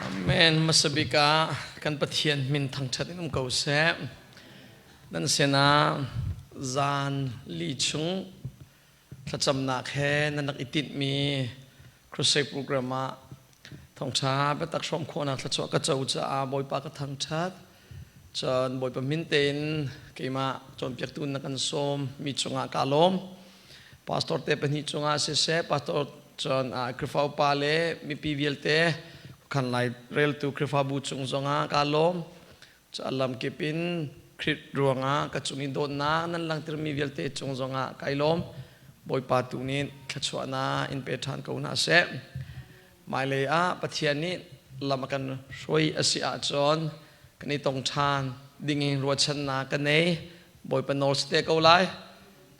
Amen. Hmasa bik ah kan Pathian min thangṭhat in um ko seh. Nan sinah zan li chung thlacamnak he nan rak i tinhmi crusade program ah thawngṭha biatak hrawm khawhnak thluachuah ka co caah Bawipa ka thangṭhat. Cun Bawipa min tein keimah cawnpiaktu na kan sawm mi cungah kaa lawm. Pastor te pahnih cungah siseh, pastor cun Khrihfa upa le mipi vialte khan lai reltu Khrihfabu cung zongah kaa lawm. Cu lamkip in Khrih ruangah ka cung i dawtnak nan langhtermi vialte cung zongah kai lawm. Bawipa tu nih thluachuahnak in pe ṭhan ko hna seh. Hmailei ah Pathian nih lam a kan hruai a si ahcun kan i tong ṭhan dingin ruahchannak ka nei. Bawipa nawl si te ko lai.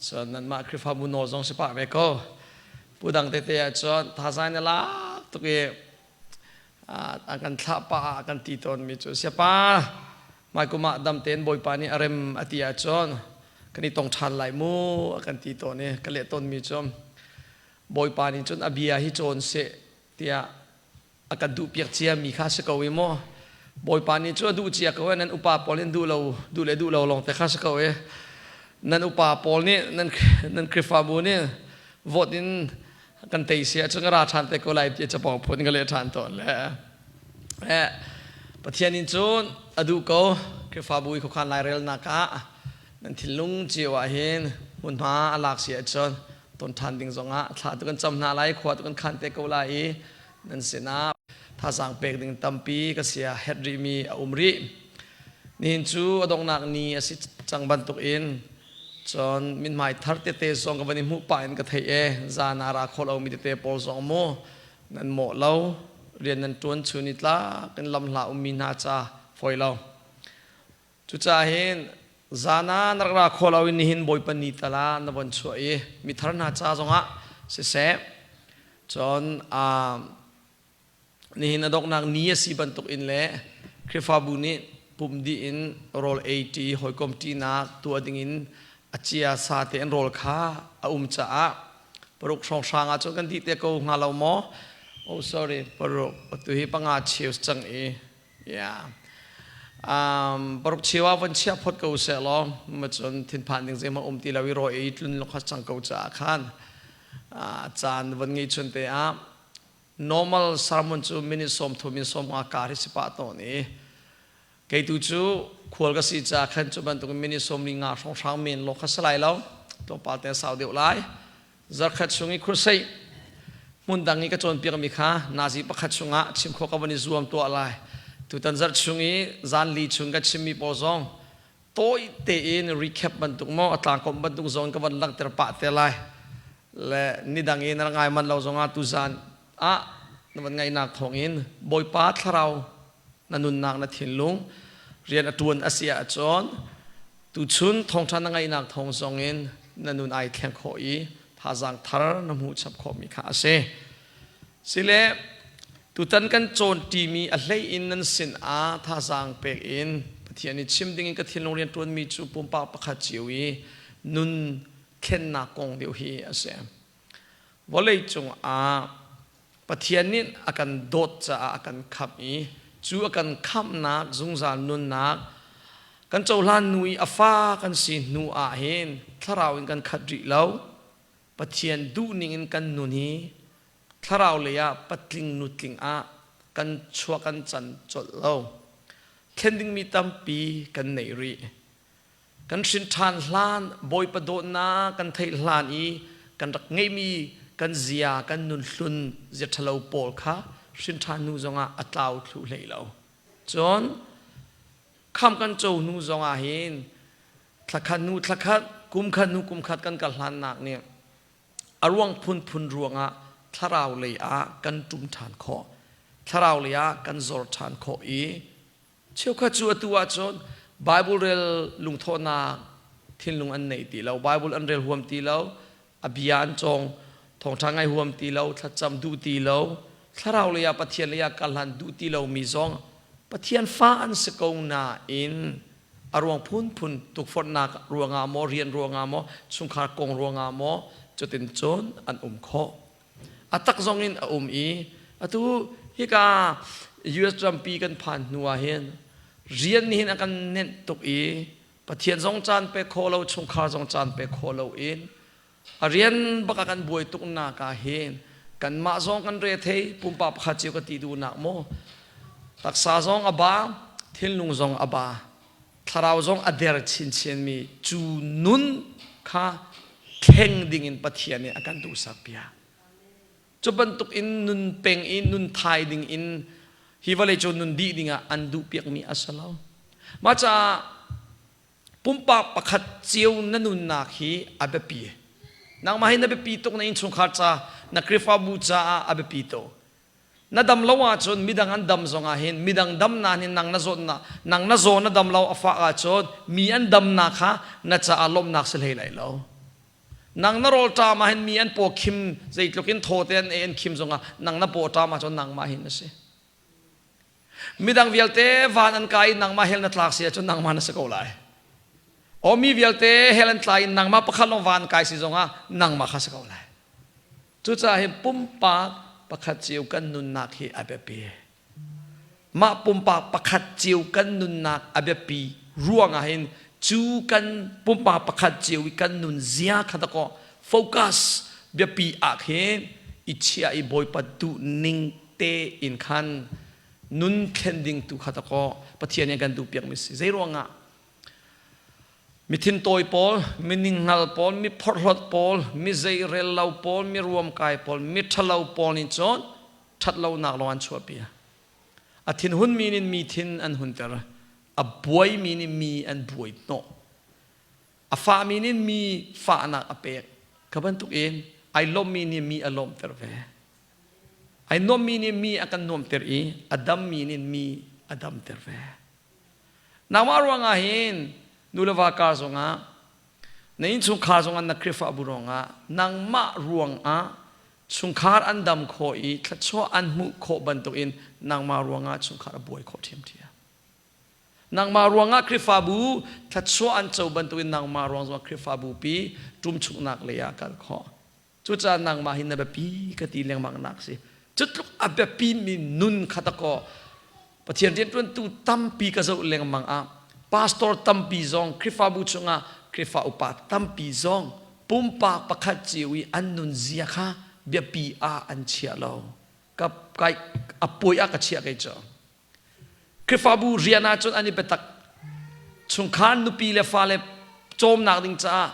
Cun nanmah Khrihfabu nawl zong si pah ve ko. Pu dang tete ahcun thazaang na lak tuk i a kan thlah pah ah a kan ti tawnmi cu siapa hmaikum ah dam tein Bawipa nih a rem a ti ahcun kan i tong ṭhan lai mu a kan ti tawn i ka leh tawnmi cu Bawipa nih cun a bia hi cawn seh tiah a kan duhpiak ciami kha si ko i maw Bawipa nih cu a duh cia ko i nan upa pawl nih duh lo duh le duh lo lawng te kha si ko i nan upa pawl nih nan nan Khrihfabu nih vote in kan tei si ahcun ka ra ṭhan te ko lai ti capo phun ka leh ṭhan tawn le eh Pathian in cun a duh ko Khrihfabu i khuakhan lairelnak ah nan thinlung cio ah hin hmunhma a lak si ahcun ton ṭhan ding zongah thla tu kan cam hna lai khua tu kan khan te ko lai i nan sinah thazaang pek ding tampi ka sia het rihmi a um rih nihin cu a donghnak ni a si cang bantuk in Cun mithmai thar tete zong ka van i hmuh pah in ka theih e zan ah ra kho lomi tete pawl zong mu nan mawh lo rian nan ṭuan chun i tlak in lam hla ummi hna ca fawi lo. Cucaah hin zan ah na rak ra kho lo i nihin Bawipa ni tal ah na von chuah i mithar hna ca zongah siseh cun Nihin a donghnak ni a si bantuk in le Khrihfabu nih pumh dih in rawl ei ṭi, hawikom ṭinak tuah ding in a cia sa tein rawl kha a um caah paruk hrawnghrang ah cun kan dih te ko hnga lo maw? Oh sorry, paruk atu hi panga cheu cang i yeah. Paruk cheu ah von chiah phot ko seh law ma cun thinphan ding zeihmanh um ti lo i rawl ei tlun lawng cang ko caah khan caan von ngei chun te ah Normal sermon cu minute 30 in 50 kar hi si pah tawn i kei tu cu khual ka si ca khan cu bantuk minute 45 hrawnghrang men law kha si lai lo tlawmpal te sau deuh lai zarkhat chung i crusade hmun dang i ka cawnpiak mi kha nazi pakhat chungah chim khawh ka van i zuam tuah lai tutan zarh chung i zan li chung ka chimmi pawl zong tawi tein recap bantuk maw a tlangkomh bantuk zong ka van langhter pah te lai le nidang i na ngai man lo zongah tuzan ah na van ngaihnak thawngin Bawipa thlarau na nunnak na thinlung rian a tuan a si ahcun tuchun thawngtha na ngaihnak thawng zongin na nun ai thleng khawh i thazaang thar na hmuh chap khawhmi kha a si. Sile tutan kan cawnṭimi a hlei in nan sin ah thazaang pek in Pathian i chim dingin ka thinlung rian ṭuanmi cu pumpak pakhat cio i nun thlennak kong deuh hi a si. Vawlei cungah Pathian nih a kan dawt caah a kan khamh i cu a kan khamhnak zungzal nunnak kan cohlan hnu i a fa kan si hnu ah hin thlarau in kan khat rih lo. Pathian duhning in kan nun hi thlarau lei ah patling nutling ah kan chuah kan can colh lo. Thlen dingmi tampi kan nei rih. Kan hrin ṭhan hlan Bawipa dawtnak kan theih hlan i kan rak ngeihmi kan zia kan nun hlun zia ṭhalo pawl kha hrin ṭhan hnu zongah a tlau thlu hlei lo. Cun kham kan co hnu zongah hin thlakhat hnu thlakhat kum khat hnu kum khat kan kal hlannak nih a ruang phunphun ruangah thlarau lei ah kan ṭum ṭhan khawh thlarau lei ah kan zor ṭhan khawh i cheukhat cu atu ahcun Bible rel lungthawhnak thinlung an nei ti lo Bible an rel huam ti lo a bia an cawng thawngṭha ngai huam ti lo thlacam duh ti lo thlarau lei ah Pathian lei ah kal hlan duh ti lomi zong Pathian fa an si ko nain a ruang phunphun tukforhnak ruangah maw rian ruangah maw chungkhar kong ruangah maw cutin cun an um khawh a tak zong in a um i atu hika US rampi kan phan hnu ah hin rian nih hin a kan nenh tuk i Pathian zong caan pe kho lo, chungkhar zong caan pe kho lo in a rian bak ah kan buai tuk nak ah hin kanmah zong kan re thei. Pumpak pakhat cio ka ti duhnak maw, taksa zong a ba, thinlung zong a ba, thlarau zong a der chinchin mi cu nun kha thleng ding in Pathian nih a kan duhsak piak. Cu bantuk in nun peng i nun thai ding in hi vawlei cu nun dih ding ah an duh piakmi a si lo. Mah caah pumpak pakhat cio na nunnak hi a biapi. Nangmah hi na biapi tuk, na innchungkhar ca, na Khrihfabu caah a biapi tuk. Na dam lo ahcun midang an dam zong ah hin midang damnak hin nang na zawtnak, nang na zaw, na dam lo a fah ahcun mi an damnak kha na caah lawmhnak si hlei lai lo. Nang na rawl ṭam ah hin mi an paw khim zeitluk in thaw te an ei an khim zongah nang na paw ṭam ahcun nangmah hin a si. Midang vialte van an kai i nangmah hell na tlak si ahcun nangmah na si ko lai. Aw, mi vialte hell an tla i nangmah pakhat lawng van kai si zongah nangmah kha si ko lai. Cucaah hi pumpak pakhat cio kan nunnak hi a biapi. Mah pumpak pakhat cio kan nunnak a biapi ruangah hin cu kan pumpak pakhat cio i kan nun zia kha dakaw focus biapi ah khin i chiah i Bawipa duh ning te in khan nun thlen ding tu kha dakaw Pathian nih a kan duh piakmi si. Zei ruangah mi thintawi pawl, mi ninghngal pawl, mi phorhlawt pawl, mi zeirel lo pawl, mi ruamkai pawl, mi ṭhalo pawl nih cun ṭhatlonak lawng an chuahpi. A thinhunmi nih mi thin an hunter. A buaimi nih mi an buai hnawh. A fahmi nih mi fahnak a pek. Kha bantuk in ai lawmmi nih mi a lawmter ve. Ai nuammi nih mi a kan nuamter i a dammi nih mi a damter ve. Nangmah ruangah hin nu le va kar zongah, na innchungkhar zongah, na Khrihfabu ruangah, nangmah ruangah chungkhar an dam khawh i thluachuah an hmuh khawh bantukin nangmah ruangah chungkhar a buai khawh ṭhiamṭhiam. Nangmah ruangah Khrihfabu thluachuah an co bantukin nangmah ruang zongah Khrihfabu pi ṭumchuknak lei ah kal khawh. Cucaah nangmah hi na biapi ka ti lengmang nak si. Cutluk a biapi mi nun kha dakaw Pathian rianṭuantu tampi ka zoh lengmang ah pastor tampi zong, Khrihfabu chungah Khrihfa upa tampi zong pumpak pakhat cio i an nunzia kha biapi ah an chia lo. Ka kai a puai ah ka chiah kei cu. Khrihfabu rian ahcun an i biatak. Chungkhar nupi le fale cawmnak ding caah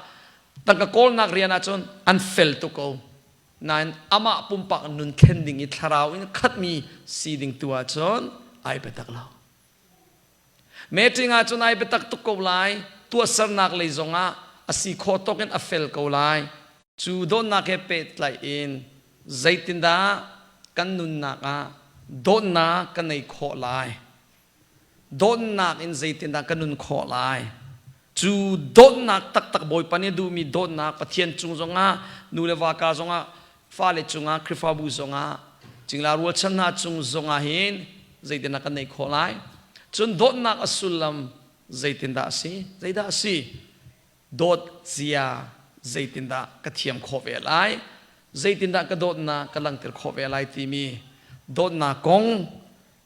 tangka kawlnak rian ahcun an fel tuk ko. Nain amah pumpak nun thlen ding i thlarau in khatmi si ding tu ahcun ai biatak lo. Meeting ahcun ai biatak tuk ko lai. Tuahsernak lei zongah a si khawh tawk in a fel ko lai. Cu dawtnak he pehtlaih in zeitindah kan nunnak ah dawtnak ka nei khawh lai? Dawtnak in zeitindah ka nun khawh lai? Cu dawtnak taktak, Bawipa nih a duhmi dawtnak, Pathian cung zongah, nu le va ka zongah, fale cungah, Khrihfabu zongah, cingla rualchan hna cung zongah hin zeitindah kan neih khawh lai? Cun dawtnak a sullam zeitindah a si? Zeidah a si? Dawt zia zeitindah ka thiam khawh ve lai? Zeitindah ka dawtnak ka langhter khawh ve lai timi dawtnak kong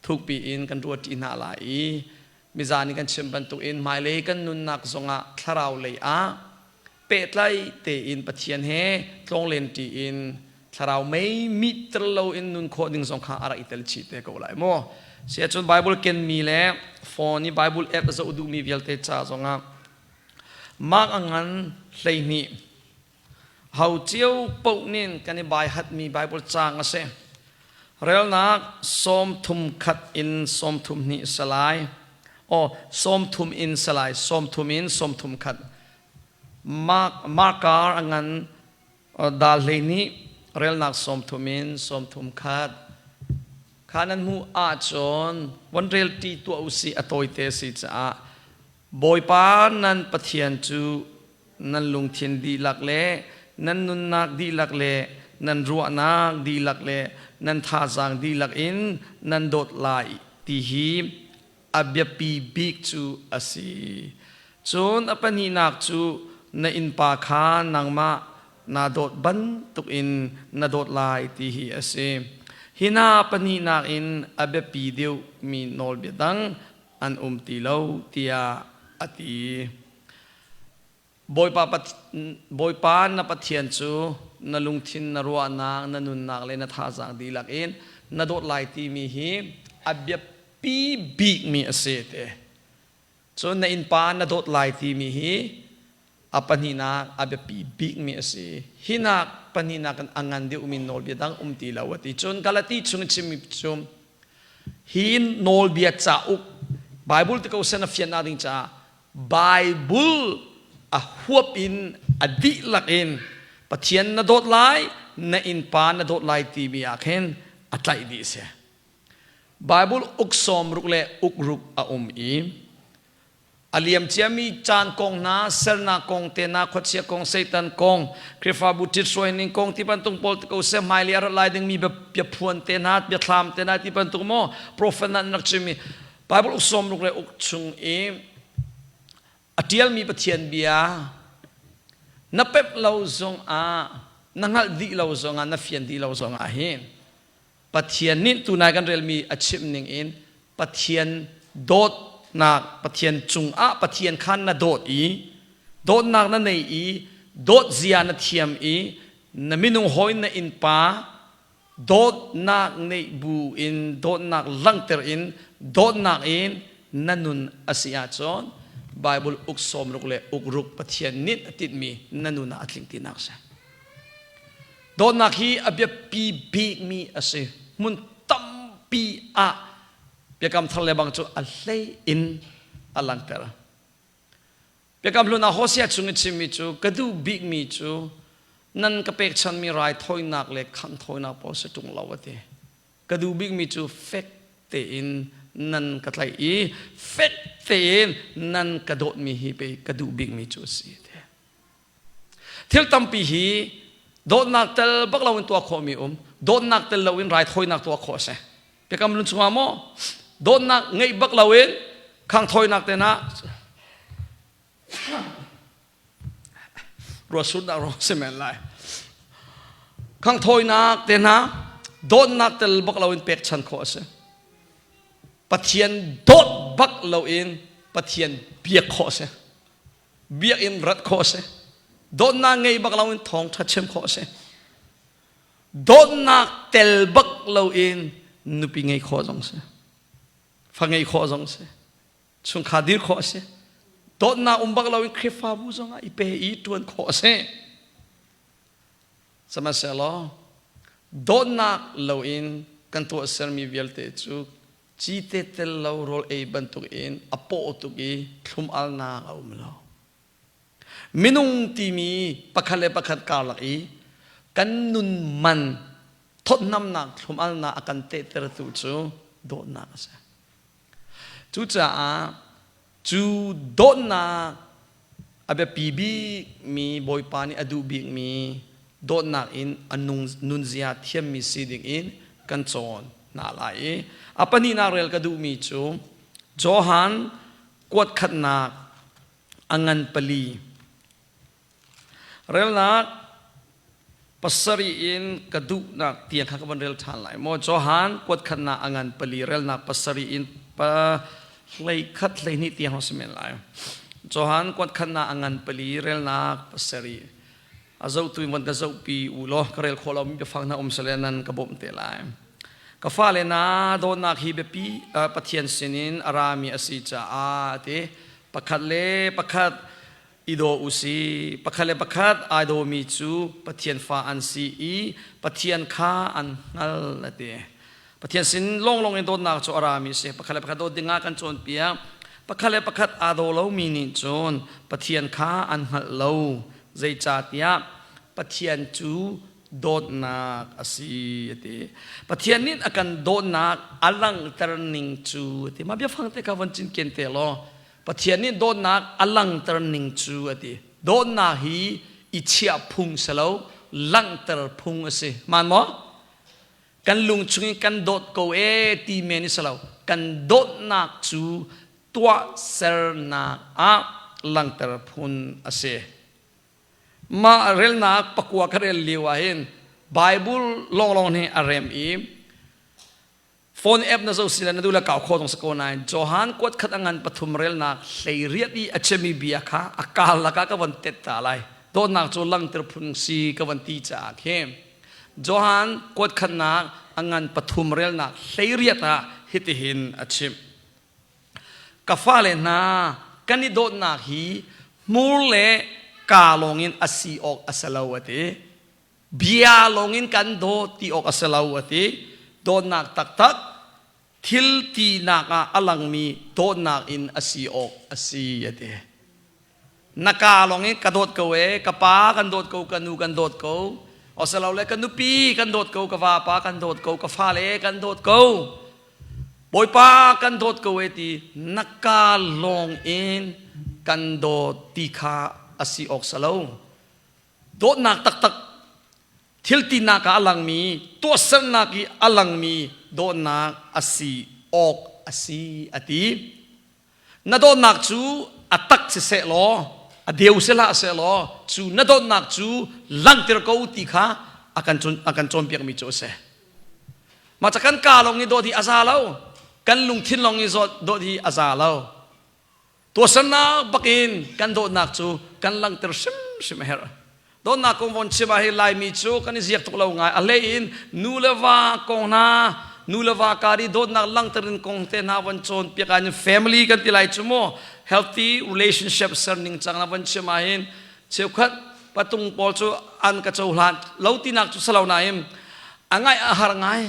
thukpi in kan ruahṭi hna lai i mizan in kan chim bantukin hmailei kan nunnak zongah thlarau lei ah pehtlai tein Pathian he tlawnglenṭi in thlarau mei mihter loin nun khawh ding zong kha a rak i tel chih te ko lai mu. Siahcun Bible kenmi le phone i Bible app a zoh duhmi vialte ca zongah Mark a ngan 12 ho cio paoh nin kan i baihatmi Bible caang a si. Relnak 31 in 32 salai. Aw, 30 in salai, 30 in 31. Mark Markar a ngan dal 12, relnak 30 in 31. Kha nan hmuh ahcun von rel ṭi tuah usih, a tawite si caah. Bawipa nan Pathian cu nan lungthin dihlak le nan nunnak dihlak le nan ruahnak dihlak le nan thazaang dihlak in nan dawt lai ti hi a biapi bik cu a si. Cun a pahnihnak cu na innpa kha nangmah naa dawt bantukin na dawt lai ti hi a si. Hi hna pahnihnak in a biapi deuhmi nawlbia dang an um ti lo tiah a ti. Bawipa na Pathian cu na lungthin, na ruahnak, na nunnak le na thazaang dihlak in na dawt lai timi hi a biapi bikmi a si te. Cun na innpa na dawt lai timi hi a pahnihnak a biapi bikmi a si. Hi nak pahnihnak in a ngan deuhmi nawlbia dang um ti lo a ti. Cun Galati chung i chimmi cu hi nawlbia cauk Bible ti ko sen a fian ding caah Bible a huap in a dihlak in Pathian na dawt lai, na innpa na dawt lai timi ah khin a tlaih dih si. Bible uk 60 le uk ruk a um i a liam ciami caan kong hna, sernak kong te hna, khuachia kong, Satan kong, Khrihfabu ṭhithruai ning kong ti bantuk pawl ti ko seh, hmailei a rat lai dingmi biaphuan te hna, biathlam te hna ti bantuk maw prophet hna an rak chimmi Bible uk 60 le uk chung i a ṭialmi Pathian bia na pemh lo zongah na hngalh dih lo zongah na fian dih lo zongah hin Pathian nih tunai kan relmi a chimh ning in Pathian dawtnak Pathian cungah Pathian khan na dawt i dawtnak na nei i dawt zia na thiam i na minung hawi na innpa dawtnak neih bu in dawtnak langhter in dawtnak in na nun a si ahcun Bible uk 60 le uk ruk Pathian nih a tinhmi na nun ah a tling tinak si. Dawtnak hi a biapi bikmi a si. Hmun tampi ah Biakam Thar le bang cu a hlei in a langhter. Biakam Hlun ah Hosea chung i chimmi cu ka duh bikmi cu nan ka pekchanmi raithawinak le khanghthawinak pawl si ṭung lo a ti. Ka duh bikmi cu fek tein nan ka tlaih i fek tein nan ka dawtmi hi pei ka duh bikmi cu a si a ti. Thil tampi hi dawtnak tel bak loin tuah khawhmi um, dawtnak tel loin raithawinak tuah khawh a si. Biakam Hlun chungah maw dawtnak ngeih bak loin khangthawinak te hna ruahsurnak ruang si men lai. Khangthawinak te hna dawtnak tel bak loin pekchan khawh a si. Pathian dawt bak loin Pathian biak khawh a si. Biakinn rat khawh a si. Dawtnak ngei bak loin thawngṭha chim khawh a si. Dawtnak tel bak loin nupi ngei khawh zong si. Fa ngei khawh zong si. Chungkhar dir khawh a si. Dawtnak um bak loin Khrihfabu zong ah i pe i ṭuan khawh a si. Sihmanhsehlaw dawtnak loin kan tuahsermi vialte cu cite tel lo rawl ei bantuk in a paw tuk i thlum alnak a um lo. Minung timi pakhat le pakhat karlak i kan nun man thawtnamnak thlum alnak a kan tehtertu cu dawtnak a si. Cucaah cu dawtnak a biapi bikmi Bawipa nih a duh bikmi dawtnak in a nunzia thiammi si ding in kan cawn hna lai i a pahnihnak rel ka duhmi cu Johan kuat khatnak a ngan pali Relnak pasarih in ka duhnak tiang kha ka van rel ṭhan lai maw? Johan kuat khatnak a ngan pali relnak pasarih in pa 11 12 tiang a si men lai. Johan kuat khatnak a ngan pali relnak pasarih. A zohtu in van ka zohpi u law ka rel khawh lomi biafang hna um sale nan ka bawmh te lai. Ka fale na dawtnak hi biapi Pathian sinin a rami a si caah ti pakhat le pakhat i daw u si. Pakhat le pakhat ai dawmi cu Pathian fa an si i Pathian kha an hngal a ti. Pathian sin lawnglawng in dawtnak cu a rami a si. Pakhat le pakhat dawt dingah kan cawnpiak. Pakhat le pakhat aa daw lomi nih cun Pathian kha an hngalh lo. Zeicahtiah Pathian cu dawtnak a si a ti. Pathian nih a kan dawtnak a langhter ning cu a ti. Mah biafang te kha von cinken te law Pathian nih dawtnak a langhter ning cu a ti. Dawtnak hi i chiah phung si lo, langhter phung a si. Hmaan maw? Kan lung chung in kan dawt ko e ti men i si lo. Kan dawtnak cu tuahsernak ah langhter phun a si. Mah relnak pakua ka rel lio ah hin Bible lawnglawng nih a rem i. Phone app na zoh si le na duh le kau kho zong si ko nain Johan kuat khat a ngan pathum relnak 18 i a chimmi bia kha a kaal lakah ka von tet ta lai. Dawtnak cu langter phun si ka von ti caah khi Johan kuat khatnak a ngan pathum relnak 18 ah hitihin a chimh. Ka fale hna, kan i dawtnak hi hmur le kaa lawngin a si awk a si lo a ti. Bia lawngin kan dawt ti awk a si lo a ti. Dawtnak taktak thil tinak ah a langmi dawtnak in a si awk a si a ti. Na kaa lawngin ka dawt ko e, ka pa kan dawt ko, ka nu kan dawt ko, asilole ka nupi kan dawt ko, ka vapa kan dawt ko, ka fale kan dawt ko, Bawipa kan dawt ko e ti na kaa lawng in kan dawt ti kha a si awk si lo. Dawtnak taktak thil tinak ah a langmi, tuahsernak i a langmi dawtnak a si awk a si a ti. Na dawtnak cu a tak siseh law, a deu si hlah seh law, cu na dawtnak cu langhter ko ti kha a kan a kan cawnpiakmi cu a si. Mah ca kan kaa lawng i dawt hi a za lo. Kan lungthin lawng i dawt hi a za lo. Tuahsernak bakin kan dawtnak cu kan langhter hrimhrim a herh. Dawtnak kong von chim ah hi Laimi cu kan i ziak tuk lo ngai. A hlei in nu le va kong hna, nu le va kar i dawtnak langhter in kong te hna von cawnpiak ah hin family kan ti lai cu mu. Healthy relationship ser ning cang na von chim ah hin cheukhat patung pawl cu an ka cohlan lo tinak cu salo nain a ngaih a har ngai.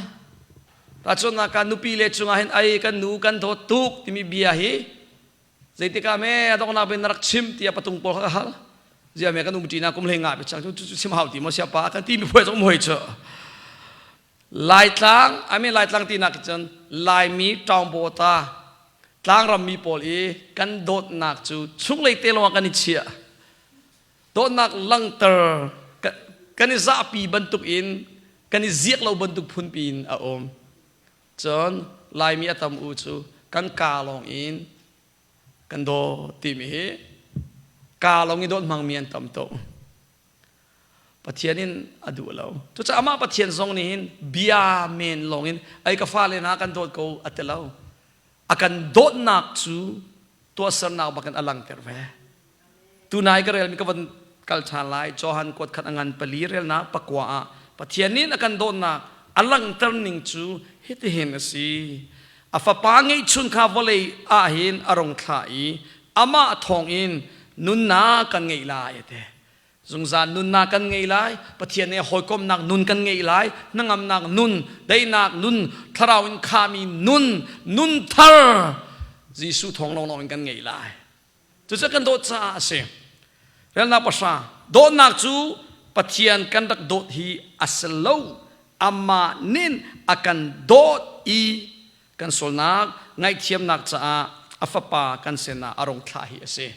Tahchunhnak ah nupi le cungah hin ai kan nu kan dawt tuk timi bia hi Zeitik ah me a donghnak bin na rak chim tiah patung pawl kha ka hal. Zia me kan um ṭi na kum hlei nga pe chang cu chim hau ti maw siapa kan ti mi phuai zong hoi cu. Laitlang, I mean Laitlang ti nak cun Laimi ṭawngbawta tlangram mi pawl i kan dawtnak cu chunglei te lawng ah kan i chiah. Dawtnak langter kan i zahpi bantuk in kan i ziak lo bantuk phunpi in a um. Cun Laimi a tam u cu kan kaa lawng in kan dawt timi hi kaa lawng i dawt hmangmi an tam tuk. Pathian in a duh lo. Cucaah amah Pathian zong nih hin bia men lawng in ei ka fale hna kan dawt ko a ti lo. A kan dawtnak cu tuahsernak bakin a langter ve. Tunai ka relmi ka von kal ṭhan lai. Johan kuat khat a ngan pali relnak pakua ah Pathian nih a kan dawtnak a langhter ning cu hitihin a si. A fapa ngeihchun kha vawlei ah hin a rung thlah i amah thawngin nunnak kan ngeih lai a ti. Zungzal nunnak kan ngei lai. Pathian he hawikomhnak nun kan ngei lai. Hnangamnak nun, daihnak nun, thlarau in khahmi nun, nun thar Jesuh thawng lawnglawng in kan ngei lai. Cucu kan dawt caah a si. Relnak pahra. Dawtnak cu Pathian kan rak dawt hi a si lo. Amah nin a kan dawt i kan sualnak ngaihthiamnak caah a fapa kan sinah a rung thlah hi a si.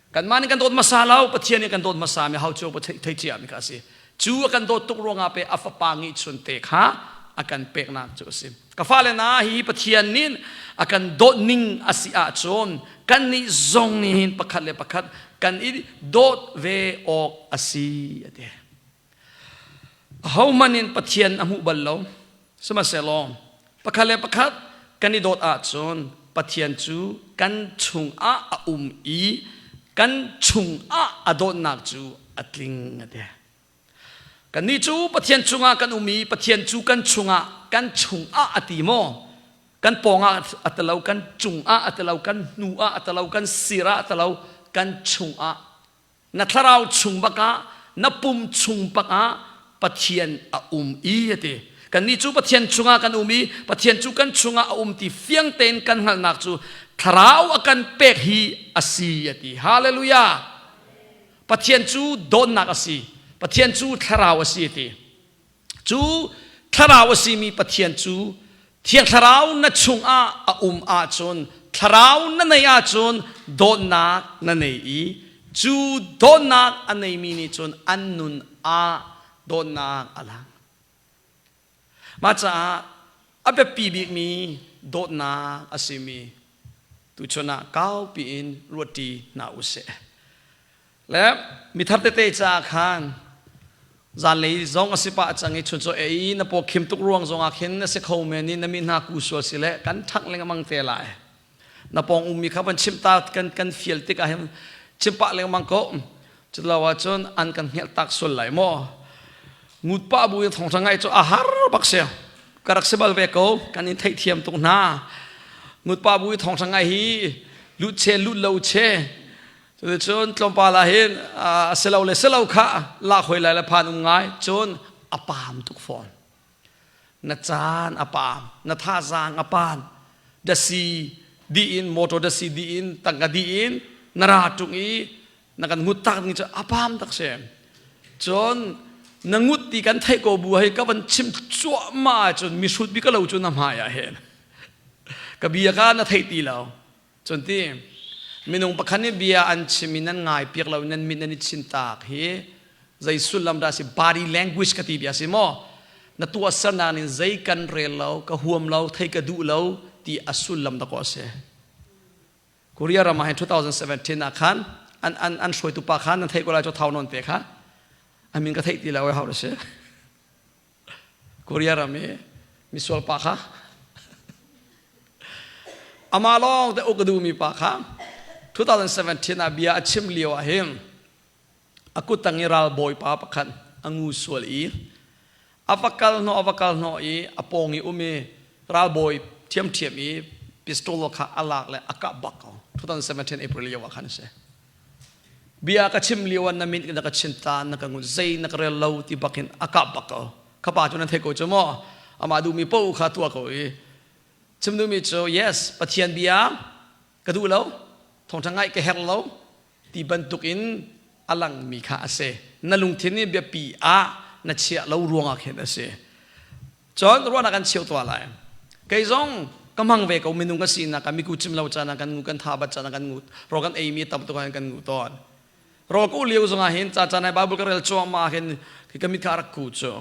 Kanmah nih kan dawt hmasa lo, Pathian nih kan dawt hmasa mi hau cio thei cia mi kha a si. Cu a kan dawt tuk ruangah pe a fapa ngeihchun te kha a kan peknak cu a si. Ka fale na hi Pathian nih a kan dawt ning a si ahcun kannih zong nih hin pakhat le pakhat kan i dawt ve awk a si a ti. Ahohmanh in Pathian a hmuh bal lo. Sihmanhsehlaw pakhat le pakhat kan i dawt ahcun Pathian cu kan chungah a um i kan chungah a dawtnak cu a tling a ti. Kannih cu Pathian chungah kan um i Pathian cu kan chungah kan chungah a ti maw? Kan pawngah a ti lo, kan cungah a ti lo, kan hnu ah a ti lo, kan sir ah a ti lo, kan chungah. Na thlarau chung bakah, na pum chung bakah Pathian a um i a ti. Kannih cu Pathian chungah kan um i Pathian cu kan chungah a um ti fiang tein kan hngalhnak cu thlarau a kan pek hi a si a ti. Hallelujah! Pathian cu dawtnak a si. Pathian cu thlarau a si a ti. Cu thlarau a simi Pathian cu Thiang Thlarau na chungah a um ahcun thlarau na neih ahcun dawtnak na nei i cu dawtnak a neimi nih cun an nun ah dawtnak a lang. Mah caah a biapi bikmi dawtnak a simi tuchun ah kaupi in ruahṭi hna u sih. Le mithar tete caah khan Zanlei zong a si pah cang i chuncaw ei na paw khim tuk ruang zong ah khin na si kho men i na mi hna ku sual si le kan ṭhangh lengmang te lai. Na pawng ummi kha van chimh ta kan fial tik ah hin chim pah lengmang ko. Culo ahcun an kan hngelh tak sual lai maw? Ngut pah bu in thawngṭha ngaih cu a har bak si. Ka rak si bal ve ko. Kan in theihthiam tuk hna. Ngut pah bu i thawngṭha ngaih hi lut che lut lo che. Cuticun tlawmpal ah hin a si lo le si lo kha lak hoi lai le phan um ngai. Cun a paam tuk fawn. Na caan a paam, na thazaang a paan. Dasi dih in, motor dasi dih in, tangka dih in na ra ṭung i na kan ngut tak ding cu a paam tak si. Cun na ngut ti kan theih ko bu hei ka van chim cuahmah ahcun mihrut bi ka lo cu na hmai ah hin. Ka bia kha na theih ti lo. Cun ti minung pakhat nih bia an chim i nan ngai piak lo nan mit nan i chin tak hi zei sullam dah si body language ka ti bia si maw na tuahsernak nin zei kan rel lo ka huam lo thei ka duh lo ti a sullam dah ko a si Korea ram ah hin 2017 ah khan an an an hruaitu pa khan nan theih ko lai cu thau non te kha a min ka theih ti lo hau si Korea ram i misual pa kha amah lawng te uk a duhmi pa kha 2017 ah bia a chim lio ah hin a kuttang i ralbawi pa pakhat a ngu sual i a va kal hnawh a va kal hnawh i a pawng i um i ralbawi ṭhiamṭhiam i pistol kha a lak le a kah bak ko. 2017 April lio ah khan a si. Bia ka chim lio ah na min na ka chin ta na ka ngun zei na ka rel lo ti bak in a kah bak ko. Kha pa cu nan thei ko cu maw? Amah duhmi paoh kha tuah ko i chim duhmi cu yes Pathian bia ka duh lo thawngṭha ngaih ka herh lo ti bantuk in a langmi kha a si. Na lungthin nih biapi ah na chiah lo ruangah khin a si. Cun ruahnak kan cheu tuah lai. Kei zong ka hmang ve ko minung ka sinak ah miku chim lo caan ah kan ngu kan tha bat caan ah kan ngu rawl kan ei mi tam tuk ah kan ngu tawn. Rawl ka u lio zong ah hin ca caan ah Bible ka rel cuahmah ah hin ka mit kha rak ku cu.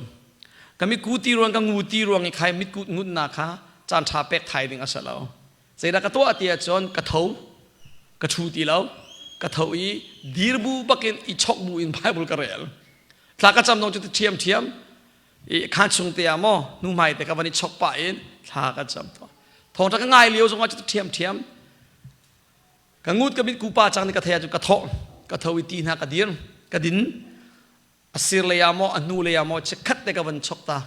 Ka mit ku ti ruang ka ngu ti ruang i khai mit ku ngut kha caan tha pek thai ding a si lo. Zeidah ka tuah ti ahcun ka tho ka ṭhu ti lo ka tho i dir bu bakin i chok bu in Bible ka rel. Thla ka cam dong cu ṭhiam ṭhiam i khaan chung te ah maw nu hmai te ka van i chok pah in thla ka cam tawn thawngṭha ka ngai lio zong ah cu ṭhiam ṭhiam ka ngut ka mit kupa cang ni ka thei ahcun ka thawh ka tho i ti hna ka dir ka din a sir lei ah maw a hnu lei ah maw chikkhat te ka van chok ta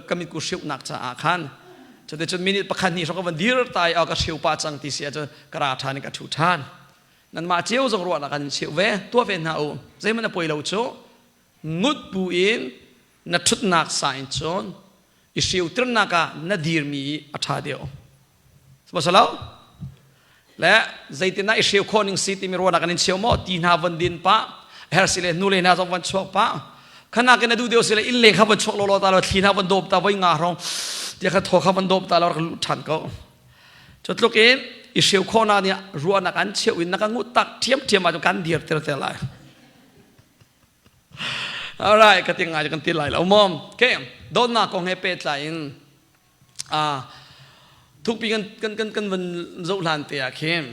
ka mit ku hriuhnak caah khan cuticun minute pakhat hnih hrawng ka van dir ta i ka hriu pah cang ti si ahcun ka ra ṭhan i ka ṭhu ṭhan nanmah cio zong ruahnak kan in cheuh ve tuah ve hna u zeihmanh a poi lo cu ngut bu in na ṭhutnak sa in cun i hriutirnak ah na dirmi i a ṭha deuh. Sihmanhsehlaw le zeitindah i hriu khawh ning si timi ruahnak an in cheu maw ti hna von din pah her si le hnu le hna zong von chuak pah khanak in na duh deuh si le inn leng kha von chuak lawlaw ta lo thli hna von dawp ta voi nga hrawng tia kha thaw kha von dawp ta lo rak luh ṭhan ko cu tluk in i hriu khawhnak nih ruahnak an cheu in na ka ngut tak ṭhiamṭhiam ah kan dir ter te lai Alright, ka ti ngai kan ti lai lo mom. Okay, dawtnak kong he pehtlai in thukpi kan kan kan kan van zoh hlan te ah khin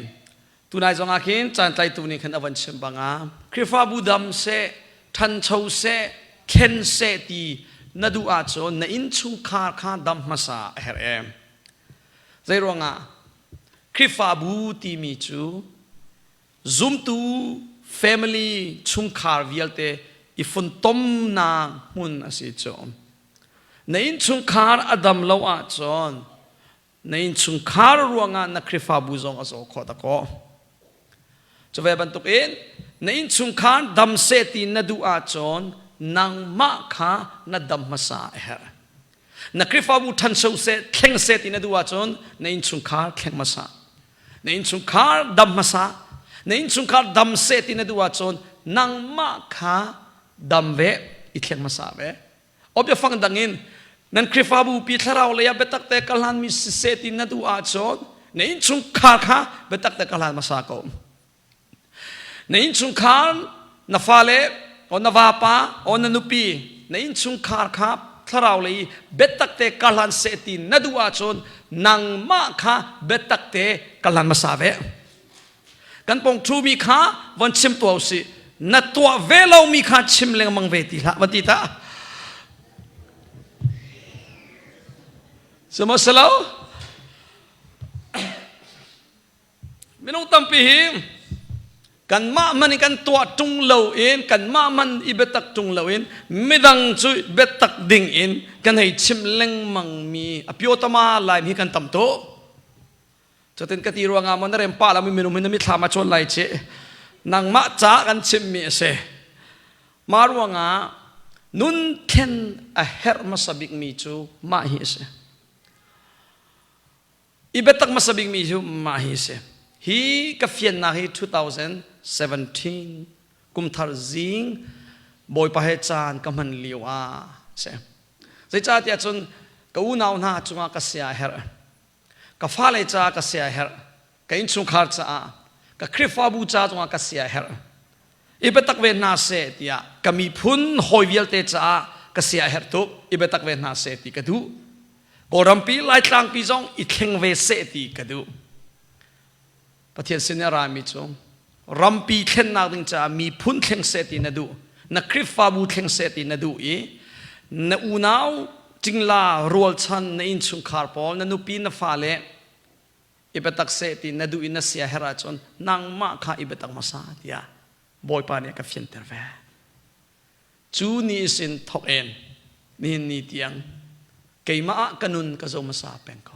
tunai zong ah khin caan tlaitu nih khan a van chim banga Khrihfabu dam seh, ṭhancho seh, thlen seh ti na duh ahcun na innchungkhar kha dam hmasa a herh em. Zei ruangah Khrihfabu timi cu Zumtu family chungkhar vialte i funtomnak hmun a si cu. Na innchungkhar a dam lo ahcun na innchungkhar ruangah na Khrihfabu zong a zaw khawh dakaw. Cu ve bantukin na innchungkhar dam seh ti na duh ahcun nangmah kha na dam hmasa a herh. Na Khrihfabu ṭhancho seh, thleng seh ti na duh ahcun na innchungkhar thleng hmasa. Na innchungkhar dam hmasa. Na innchungkhar dam seh ti na duh ahcun nangmah kha dam ve, i thleng hmasa ve. O biafang dang in nan Khrihfabu pi thlarau lei ah biatak te ka hlanmi siseh ti na duh ahcun na innchungkhar kha biatak te ka hlan hmasa ko. Na innchungkhar, na fale, o na vapa, o na nupi, na innchungkhar kha thlarau lei biatak te ka hlan seh ti na duh ahcun nangmah kha biatak te ka hlan hmasa ve. Kan pong ṭhumi kha von chim tuah usih. Na tuah ve lomi kha chim lengmang ve ti hlah, van ti ta. Sihmanhsehlaw minung tampi hi kanmah man in kan tuah ṭung loin kanmah man i biatak ṭung loin midang cu biatak ding in kan hei chim lengmang mi a piotama laim hi kan tam tuk. Cutin ka ti ruangah maw na rem pah lo mi minung hi na mithlam ah chuan lai ci. Nangmah ca kan chimmi a si. Mah ruangah nun thlen a herh hmasa bikmi cu mah hi a si. I biatak hmasa bikmi cu mah hi a si. Hi ka fiannak hi 2017 kumthar zing Bawipa he caan ka hman lio ah a si. Zeicahtiah cun ka unau hna cungah ka sia a herh. Ka fale caah ka sia a herh. Ka innchungkhar caah, ka Khrihfabu ca zongah ka sia a herh. I biatak ve hna seh tiah ka miphun hawi vialte caah ka sia a herh tuk. I biatak ve hna seh ti ka duh. Kawlrampi, Laitlangpi zong i thleng ve seh ti ka duh. Pathian sin i a rami cu rampi thlennak ding caah miphun thleng seh ti na duh. Na Khrihfabu thleng seh ti na duh i na unau cingla rualchan na innchungkhar pawl na nupi na fale i biatak seh ti na duh i na sia herh ahcun nangmah kha i biatak hmasa tiah Bawipa nih a ka fianter ve. Cu ni sin thawk in nihin ni tiang keimah ah ka nun ka zo hmasa peng ko.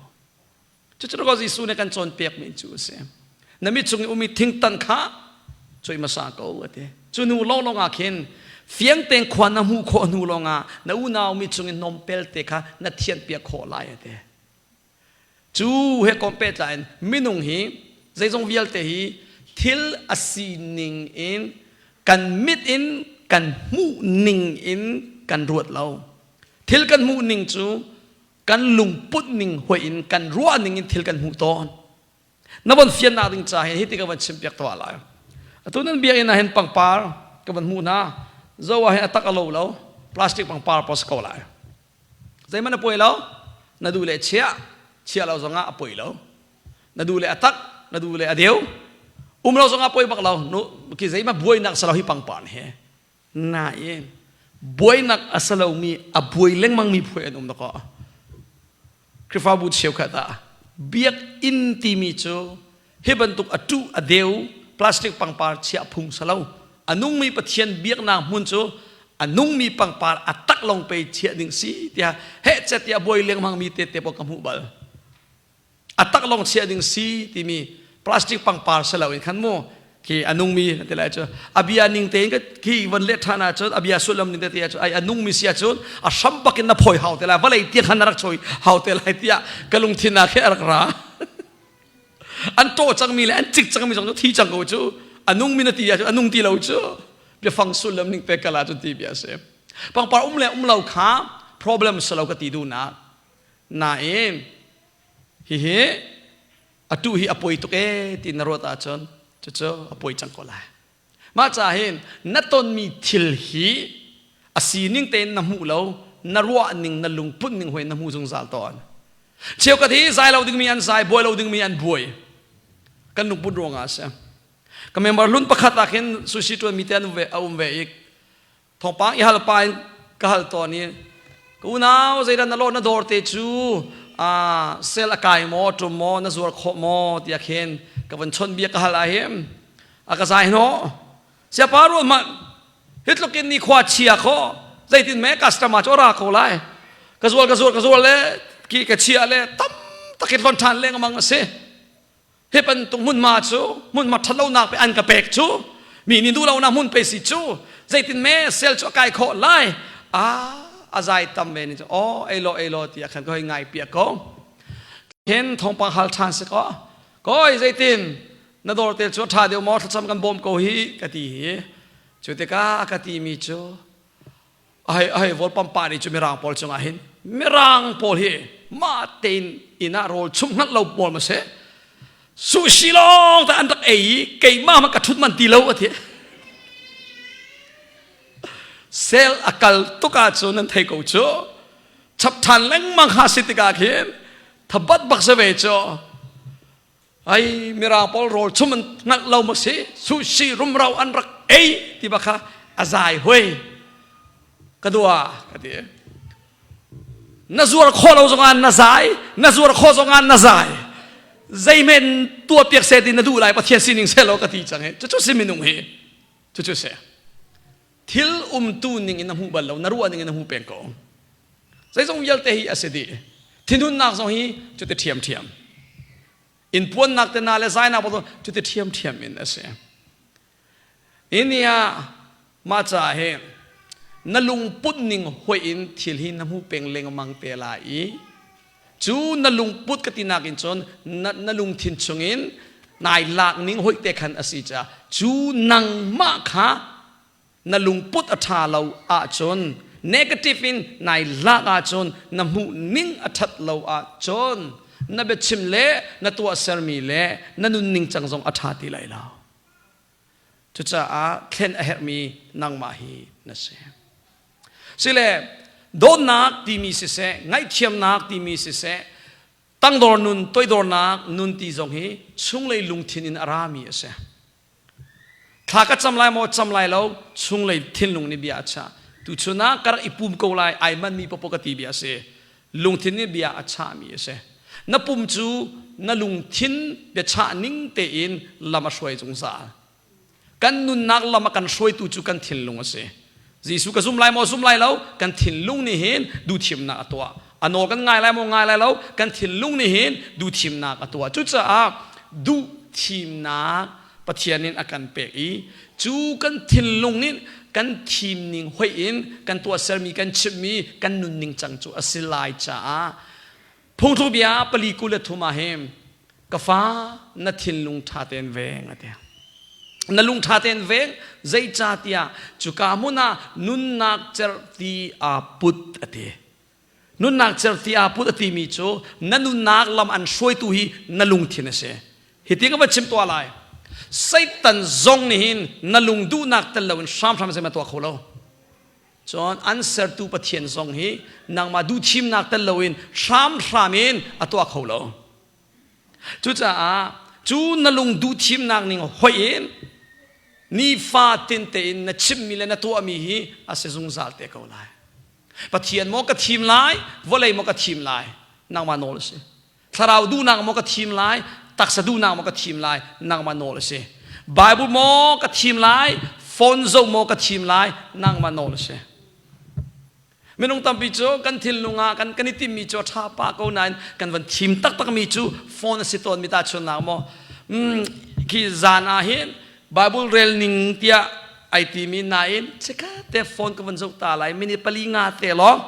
Cucu ko Jesuh nih kan cawnpiakmi cu a si. Na mit chung i umi thingtan kha cuai hmasa ko a ti. Cu hnu lawnglawng ah khin fiang tein khua na hmuh khawh hnu lawngah na unau mi chung i hnawmpel te kha na thianhpiak khawh lai a ti. Cu he kom pehtlai in minung hi zeizong vialte hi thil a sining in kan mit in kan hmuh ning in kan ruat lo. Thil kan hmuh ning cu kan lungput ning hoih in kan ruah ning in thil kan hmuh tawn. Na von fiannak ding ca hin hiti ka van chim piak tuah lai. Atu nan biakinn ah hin pangpar ka van hmuh hna. Zo ah hin a tak a lo lo. Plastic pangpar pos ko lai. Zeihmanh a poi lo. Na duh le chia, chia lo zongah a poi lo. Na duh le a tak, na duh le a deu. Um lo zongah poi bak lo. Nu ki zeihmanh buainak salo hi pangpar he. Nain buainak a salomi a buai lengmangmi phuai an um dakaw. Khrihfabu cheukhat ah biakinn timi cu hi bantuk a ṭuh a deu plastic pangpar chiah phung salo a nungmi Pathian biaknak hmun cu a nungmi pangpar a tak lawng pe chiah ding si tiah heh chet tiah buai lengmang mi te te pawh ka hmuh bal a tak lawng chiah ding si timi plastic pangpar si lo in khan mu khi a nungmi ti lai cu a bia ning tein khi von let ṭhan ahcun a bia sullam ning te ti ahcun ai a nungmi si ahcun a hram bak in na phoi hau te lai vawlei tiang khan na rak choi hau te lai tiah ka lungthin ah khi a rak ra an ṭaw cangmi le an cik cangmi zong cu thi cang ko cu a nungmi na ti ahcun a nung ti lo cu biafang sullam ning te kal ahcun ti bia a si pangpar um le um lo kha problem si lo ka ti duhnak nain hihi atu hi a poi tuk ee ti na ruat ahcun cucu a poi cang ko lai mah caah hin na tonmi thil hi a sining tein na hmuh lo na ruah ning na lungput ning hoi na hmu zungzal tawn cheukhat hi zai lo dingmi an zai buai lo dingmi an buai kan lungput ruangah a si ka member hlun pakhat ah khin sushi tuan mi te an ve a um ve i Thawngpang i hal pa in ka hal tawn i ka unau zeidah na lawh na dawr te cu sel a kai maw ṭum maw na zuar khawh maw tiah khin ka van chawnh bia ka hal ah hin a ka zai hnawh siapa rual hmanh hi tluk in ni khua chia kho zeitin me customer cu ra ko lai ka zual ka zual ka zual le ki ka chia le tam takin hlon ṭhan lengmang a si Hi bantuk hmunhma cu hmunhma ṭhatlonak pe an ka pek cu mi nih duh lonak hmun pe si cu zeitin me sel cu a kai khawh lai a a zai tam ve ni cu aw ei law ei law tiah khan ka hoi ngai piak ko khin thawngpang hal ṭhan si ko koi zeitin na dawr te cu a ṭha deuh maw thlacam kan bawm ko hi ka ti hi cu tikah a ka ti mi cu ai ai vol pampa ni cu mirang pawl cungah hin mirang pawl hi mah tein inn ah rawl chumh hngalh lo pawl ma si sushi lawng ta an rak ei i keimah ma ka ṭhut man ti lo a ti sel a kal tuk ahcun nan thei ko cu chap ṭhan lengmang ha si tikah khin thabat bak se ve cu Ai mirang pawl rawl chum an hngalh lo maw si sushi rumro an rak ei ti bak kha a zai hoi ka dua ka ti. Na zuar khawh lo zongah na zai, na zuar khawh zongah na zai. Zeimen tuah piak seh ti na duh lai Pathian sining seh law ka ti cang hi. Cucu si minung hi. Cucu si. Thil umtu ning in na hmu bal lo, na ruah ning in na hmu peng ko. Zeizong vialte hi a si dih. Thinhunnak zong hi cuti ṭhiamṭhiam. In puannak te na le zainak pawl cuti ṭhiamṭhiam in a si. Ini ah mah caah hi na lungput ning hoih in thil hi na hmu peng lengmang te lai i cu na lungput ka tinak in cun na, na lungthin chungin nai lak ning hoih te khan a si caah cu nangmah kha na lungput a ṭha lo ahcun negative in nai lak ahcun na hmuh ning a ṭhat lo ahcun na biachim le na tuahsermi le na nunning cang zong a ṭha ti lai lo. Cucaah thlen a herhmi nangmah hi na si. Sile dawtnak timi siseh, ngaihthiamnak timi siseh, tangdor nun, toidornak nun ti zong hi chunglei lungthin in a rami a si. Thla ka cam lai maw cam lai lo, chunglei thinlung nih bia a chah. Tuchun ah ka rak i pum ko lai, ai manmi popo ka ti bia a si. Lungthin nih bia a chahmi a si. Na pum cu na lungthin biachah ning tein lam a hruai zungzal. Kan nunnak lam a kan hruaitu cu kan thinlung a si. Jesuh ka zum lai maw zum lai lo kan thinlung nih hin duhthimnak a tuah. A nawl kan ngai lai maw ngai lai lo kan thinlung nih hin duhthimnak a tuah. Cucaah duhthimnak Pathian in a kan pek i cu kan thinlung nih kan thimning hoih in kan tuahsermi kan chimmi kan nunning cang cu a si lai caah phungthluk bia 43 ah hin ka fa na thinlung ṭha tein veng a ti. Na lung ṭha tein veng zeicahtiah cuka hmun ah nunnak cerhti aa put a ti. Nunnak cerhti aa put a timi cu na nunnak lam an hruaitu hi na lungthin a si. Hi ti ka va chim tuah lai. Satan zong nih hin na lung duhnak tel loin hramhram zeihmanh tuah kho lo. Cun an sertu Pathian zong hi nangmah duhthimnak tel loin hramhram in a tuah kho lo. Cucaah cu na lung duhthimnak ning hoih in nifatin tein na chimmi le na tuahmi hi a si zungzal te ko lai. Pathian maw ka thim lai, vawlei maw ka thim lai, nangmah nawl a si. Thlarau duhnak maw ka thim lai, taksa duhnak maw ka thim lai, nangmah nawl a si. Bible maw ka thim lai, phone zoh maw ka thim lai, nangmah nawl a si. Minung tampi cu kan thinlung ah kan kan i timmi cu a ṭha pah ko nain kan van thim taktakmi cu phone a si tawn mi tahchunhnak maw khi zan ah hin Bible rel ning tiah ai timi nain chikkhat te phone ka van zoh ta lai minute pali nga te lawng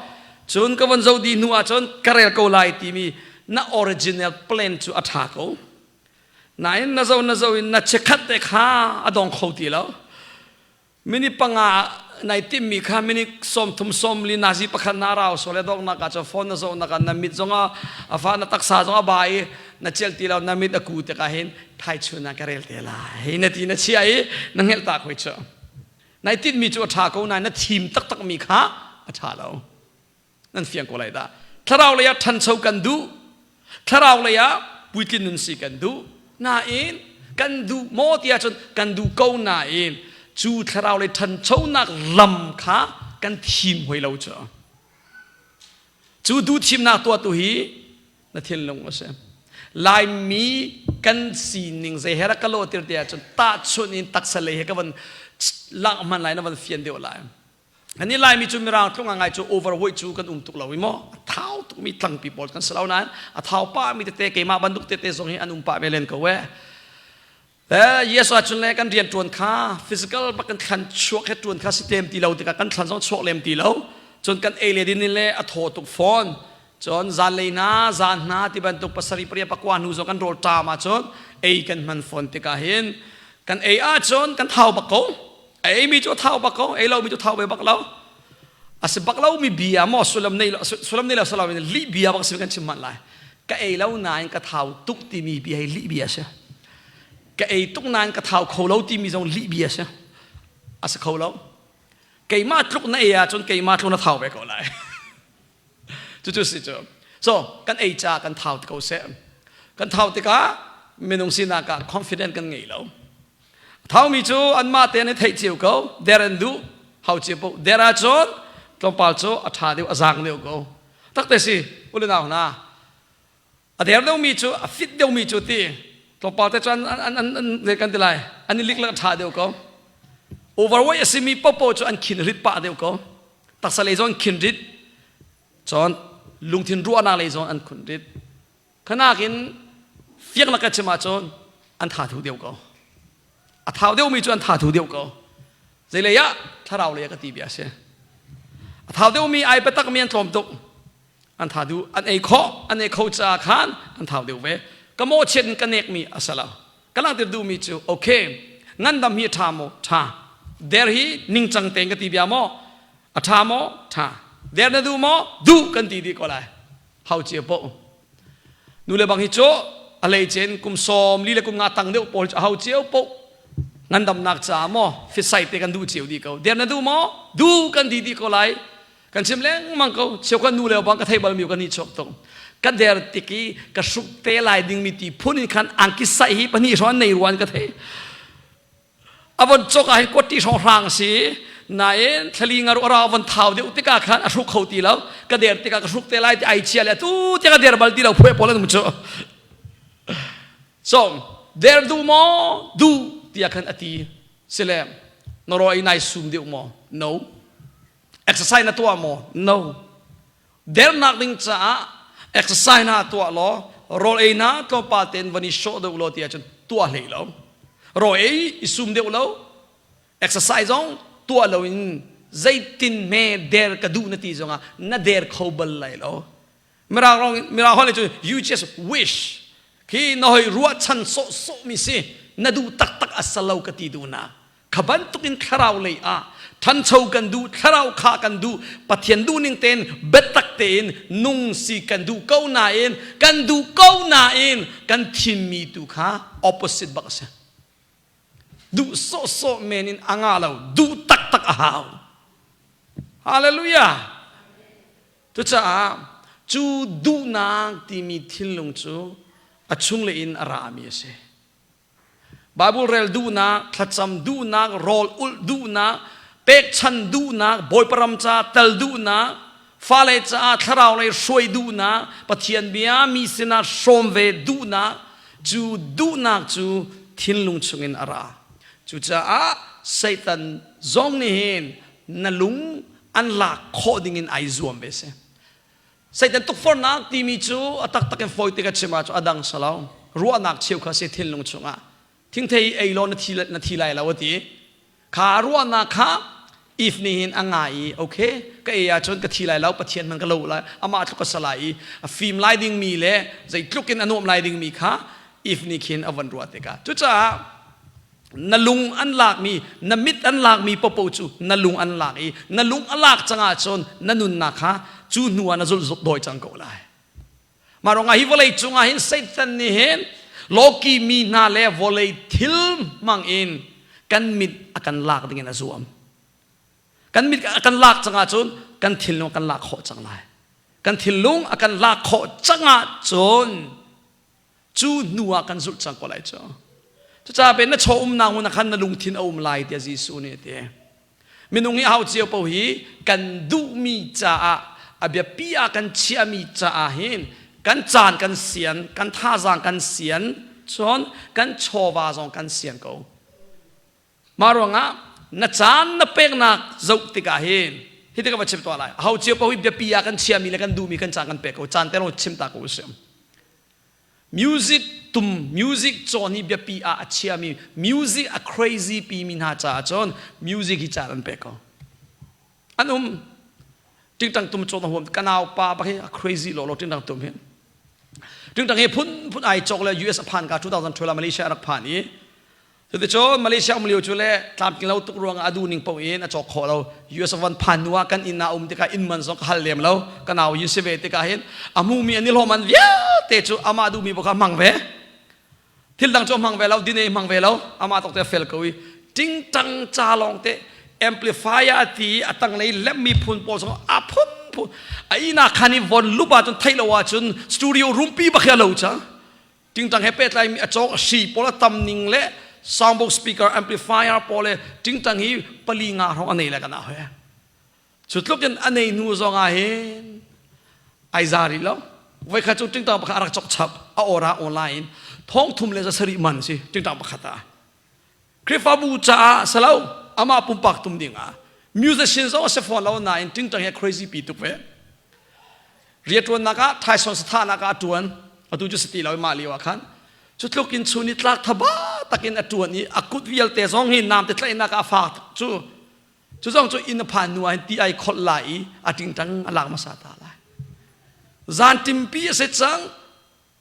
cun ka van zoh dih hnu ah cun ka rel ko lai timi na original plan cu a ṭha ko nain na zoh na zoh in na chikkhat te kha a dong kho ti lo Minute panga nai timmi kha minute 30 40 nazi pakhat na rau so le dongnak ah cun phone na zohnak ah na mit zong a fa na taksa zong a ba i na celh ti lo na mit a ku tikah hin thaichun ah ka rel te lai na ti na chia i na hngelh ta khoi cu nai tinhmi cu a ṭha ko nain na thim taktakmi kha a ṭha lo. Nan fiang ko lai dah. Thlarau lei ah ṭhancho kan duh. Thlarau lei ah puitlin nun si kan duh. Nain kan duh maw ti ahcun kan duh ko nain cu thlarau lei ṭhanchonak lam kha kan thim hoi lo cu. Cu duh thimnak tuahtu hi na thinlung a si. Laimi kan sining zei he rak ka lawhtir ti ahcun tahchunh in taksa lei he ka van langh hman lai na van fian deuh lai. Ani Laimi cu Mirang tlung ngai cu overweight cu kan um tuk lo i maw a thau tukmi tlangpi pawl kan si lo nain a thau pah mi tete keimah bantuk tete zong hi an um pah ve len ko eh. Eh yes ahcun le kan rian ṭuan kha physical bak kan thlan chuak he ṭuan kha si tem ti lo tikah kan thlan zong chuak lem ti lo cun kan ei le din le a thaw tuk fawn cun zanlei hna zan hna ti bantuk pasarih pariat pakua hnu zong kan rawl ṭam ahcun ei kan hman fawn tikah hin kan ei ahcun kan thau bak ko a eimi cu a thau bak ko ei lomi cu thau ve bak lo a si bak lomi bia maw sullam nei lo sullam nei lo salo in lih bia bak si kan chim manh lai ka ei lo nain ka thau tuk timi bia hi lih bia si ka ei tuk nain ka thau kho lo timi zong lih bia si a si kho lo keimah tluk na ei ahcun keimah tluk na thau ve ko lai cucu si cu so kan ei ca kan thau ko seh kan thau tikah minung sinak ah confident kan ngei lo Thaumi cu anmah te an i theih cio ko. Der an duh. Hau cio paoh. Der ahcun tlawmpal cu a ṭha deuh, a zaang deuh ko. Takte si u le nau hna. A der deuhmi cu a fit deuhmi cu ti tlawmpal te cu an an an an zei kan ti lai an i lik le ṭha deuh ko. Overweight a simi popo cu an khin rit pah deuh ko. Taksa lei zong khin rit. Cun lungthin ruahnak lei zong an khun rit. Khanak in fiang lak ka chim ahcun an tha thu deuh ko. A thau deuhmi cu an tha thu deuh ko. Zeilei ah thlarau lei ah ka ti bia a si. A thau deuhmi ai biatakmi an tlawm tuk. An tha duh an ei khawh an ei kho caah khan an thau deuh ve. Ka mawhchiat in ka nekmi a si lo. Ka langhter duhmi cu okay ngandam hi a ṭha maw? Ṭha. Der hi ningcang tein ka ti bia maw? A ṭha maw? Ṭha. Der na duh maw? Duh kan ti dih ko lai. Hau cia poh. Nu le bang hi cu a hleicen kum sawm li le kum nga tang deuh pawl cu a hau cio poh ngandamnak caah maw fitsai te kan duh cio dih ko. Der na duh maw? Duh kan ti dih ko lai. Kan chim lengmang ko. Cheukhat nu le bang ka thei bal mi kan ni chuak tuk. Ka der tik i ka hruk te lai ding mi ti phun in khan angki sai hi pahnih hrawn nei ruan ka thei. A von cok ah hin kuatti hrawnghrang a si nain thlali ngaru ara von thau deuh tikah khan a hruk kho ti lo ka der tikah ka hruk te lai ti ai chia le tu tiang a der bal ti lo phuai pawl an um cu so der du maw du tiah khan a ti sile na roi nai sum deuh maw no exercise na tuah maw no Dernak ding caah exercise hna tuah law rawl ei hna tlawmpal tein van i sawh deuh law ti ahcun tuah hlei lo. Rawl ei i sum deuh lo, exercise zong tuah loin zeitin hme der ka duh na ti zongah na der kho bal lai lo. Mirang rong mirang holh cu you just wish khi na hoi ruahchan sawhsawh mi si na duh taktak a salo ka ti duh na Kha bantukin thlarau lei ah ṭhancho kan duh, thlarau kha kan duh, Pathian duhning tein biatak tein nung si kan duh ko nain, kan duh ko nain kan thimmi tu kha opposite bak a si. Duh sawhsawh men in a ngah lo, duh taktak a hau. Hallelujah! Cucaah cu duhnak timi thinlung cu a chunglei in a rami a si. Bible rel duhnak, thlacam duhnak, rawl ulh duhnak, pekchan duhnak, Bawipa ram ca tel duhnak, fale caah thlarau lei hruai duhnak, Pathian bia mi sinah hrawm ve duhnak, cu duhnak cu thinlung chungin a ra. Cucaah Satan zong nih hin na lung an lak khawh dingin ai zuam ve si. Satan tukforhnak timi cu a taktak in fawi te ka chim ahcun a dang si lo. Ruahnak cheu kha si thinlung chungah. Thingthei ei law na thi, na thi lai lo a ti. Kha ruahnak kha Eve nih hin a ngai i okay ka ei ahcun ka thi lai lo Pathian hman ka lo lai amah tluk ka sa lai i a fim lai dingmi le zeitluk in a nuam lai dingmi kha Eve nih khin a von ruah tikah cucaah na lung an lakmi na mit an lakmi popo cu na lung an lak i na lung a lak cang ahcun na nunnak kha cu hnu ah na zulh dawi cang ko lai mah ruangah hi vawlei cungah hin Satan nih hin lawki mi hna le vawlei thil hmang in kan mit a kan lak dingin a zuam kan mit a kan lak cang ahcun kan thinlung a kan lak khawh cang lai kan thinlung a kan lak khawh cang ahcun Cu hnu ah kan zulh cang ko lai cu. Cucaah pe na chaw umnak hmun ah khan na lungthin a um lai tiah Jesuh nih a ti. Minung hi hau cio paoh hi kan duhmi caah a biapi ah kan chiahmi caah hin kan caan kan sian, kan thazaang kan sian, cun kan chawva zong kan sian ko. Mah ruangah na caan na peknak zoh tikah hin hi tikah va chim tuah lai. Hau cio paoh hi biapi ah kan chiahmi le kan duhmi kan caan kan pek ko. Caan te lawng chim ta ko usih. Music tum, music cawn hi biapi ah a chiami, music a crazy pimi hna caah cun music hi caan an pek ko. An um. Tingtang tum cawn a huam. Ka nau pa bak hi a crazy lawlaw tingtang tum hi. Tingtang hi phun phun ai cawk le US a phan ka 2012 Malaysia a rak phan i Cuticun Malaysia um lio cu le tlamtling lo tuk ruangah a duhning paoh in a cawk khawh lo. US a von phan hnu ah kan inn ah um tikah inn man zong ka hal lem lo. Ka nau yin si ve tikah hin a hmumi an i hlawh man vialte cu amah duhmi paoh kha hmang ve. Thil dang cu a hmang ve lo, din ei hmang ve lo. Amah tawk te a fel ko i tingtang ca lawng te amplifier ti a tanglei lemmi phun pawl zong a phun phun a inn ah khan i von lup ahcun theih lo ahcun studio rumpi bak hi a lo cang. Tingtang he pehtlaimi a cawk a hri pawl a tam ning le soundbox speaker amplifier pawl le tingtang hi pali nga hrawng a nei le kan ah he. Cu tluk in a nei hnu zong ah hin Ai za rih lo. Voikhat cu tingtang pakhat a rak cok chap. A ora online in thong thum le 700 man si tingtang pakhat ah. Khrihfabu caah salo amah pumpak tum ding ah musician zong a si fawn lo nain tingtang hi crazy pi tuk ve. Rianṭuannak ah thaison sathahnak ah a ṭuan. Atu cu sati lo mah lio ah khan cu tluk in chun i tlak thaba takin a ṭuan i a kut vialte zong hi namte tlaihnak ah a fak cu cu zong cu inn a phan hnu ah hin ti ai kholh lai i a tingtang a lak hmasa ta lai. Zan timpi a si cang.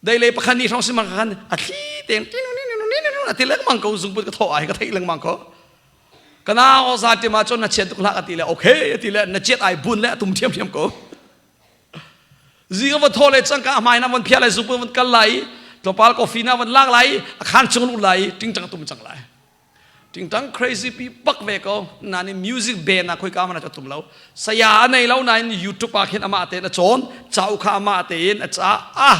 Deilei pakhat ni hrawng si mang khan a thli tein a ti lengmang ko zungput ka thawh ai ka theih lengmang ko. Ka nau zan tim ah cun na chiat tuk hlah ka ti le okay a ti le na chiat ai bun le a tum ṭhiamṭhiam ko. Zing va thaw le cangka a hmai na von phiah lai zungput von kal lai tlawmpal coffee na von lak lai a khan chung lut lai tingtang tum cang lai. Tingtang crazy pi bak ve ko nani music band ah khoi ka mana tum lo saya a nei lo nain YouTube ah khin amah tein a cawn cauk kha amah tein a ca ah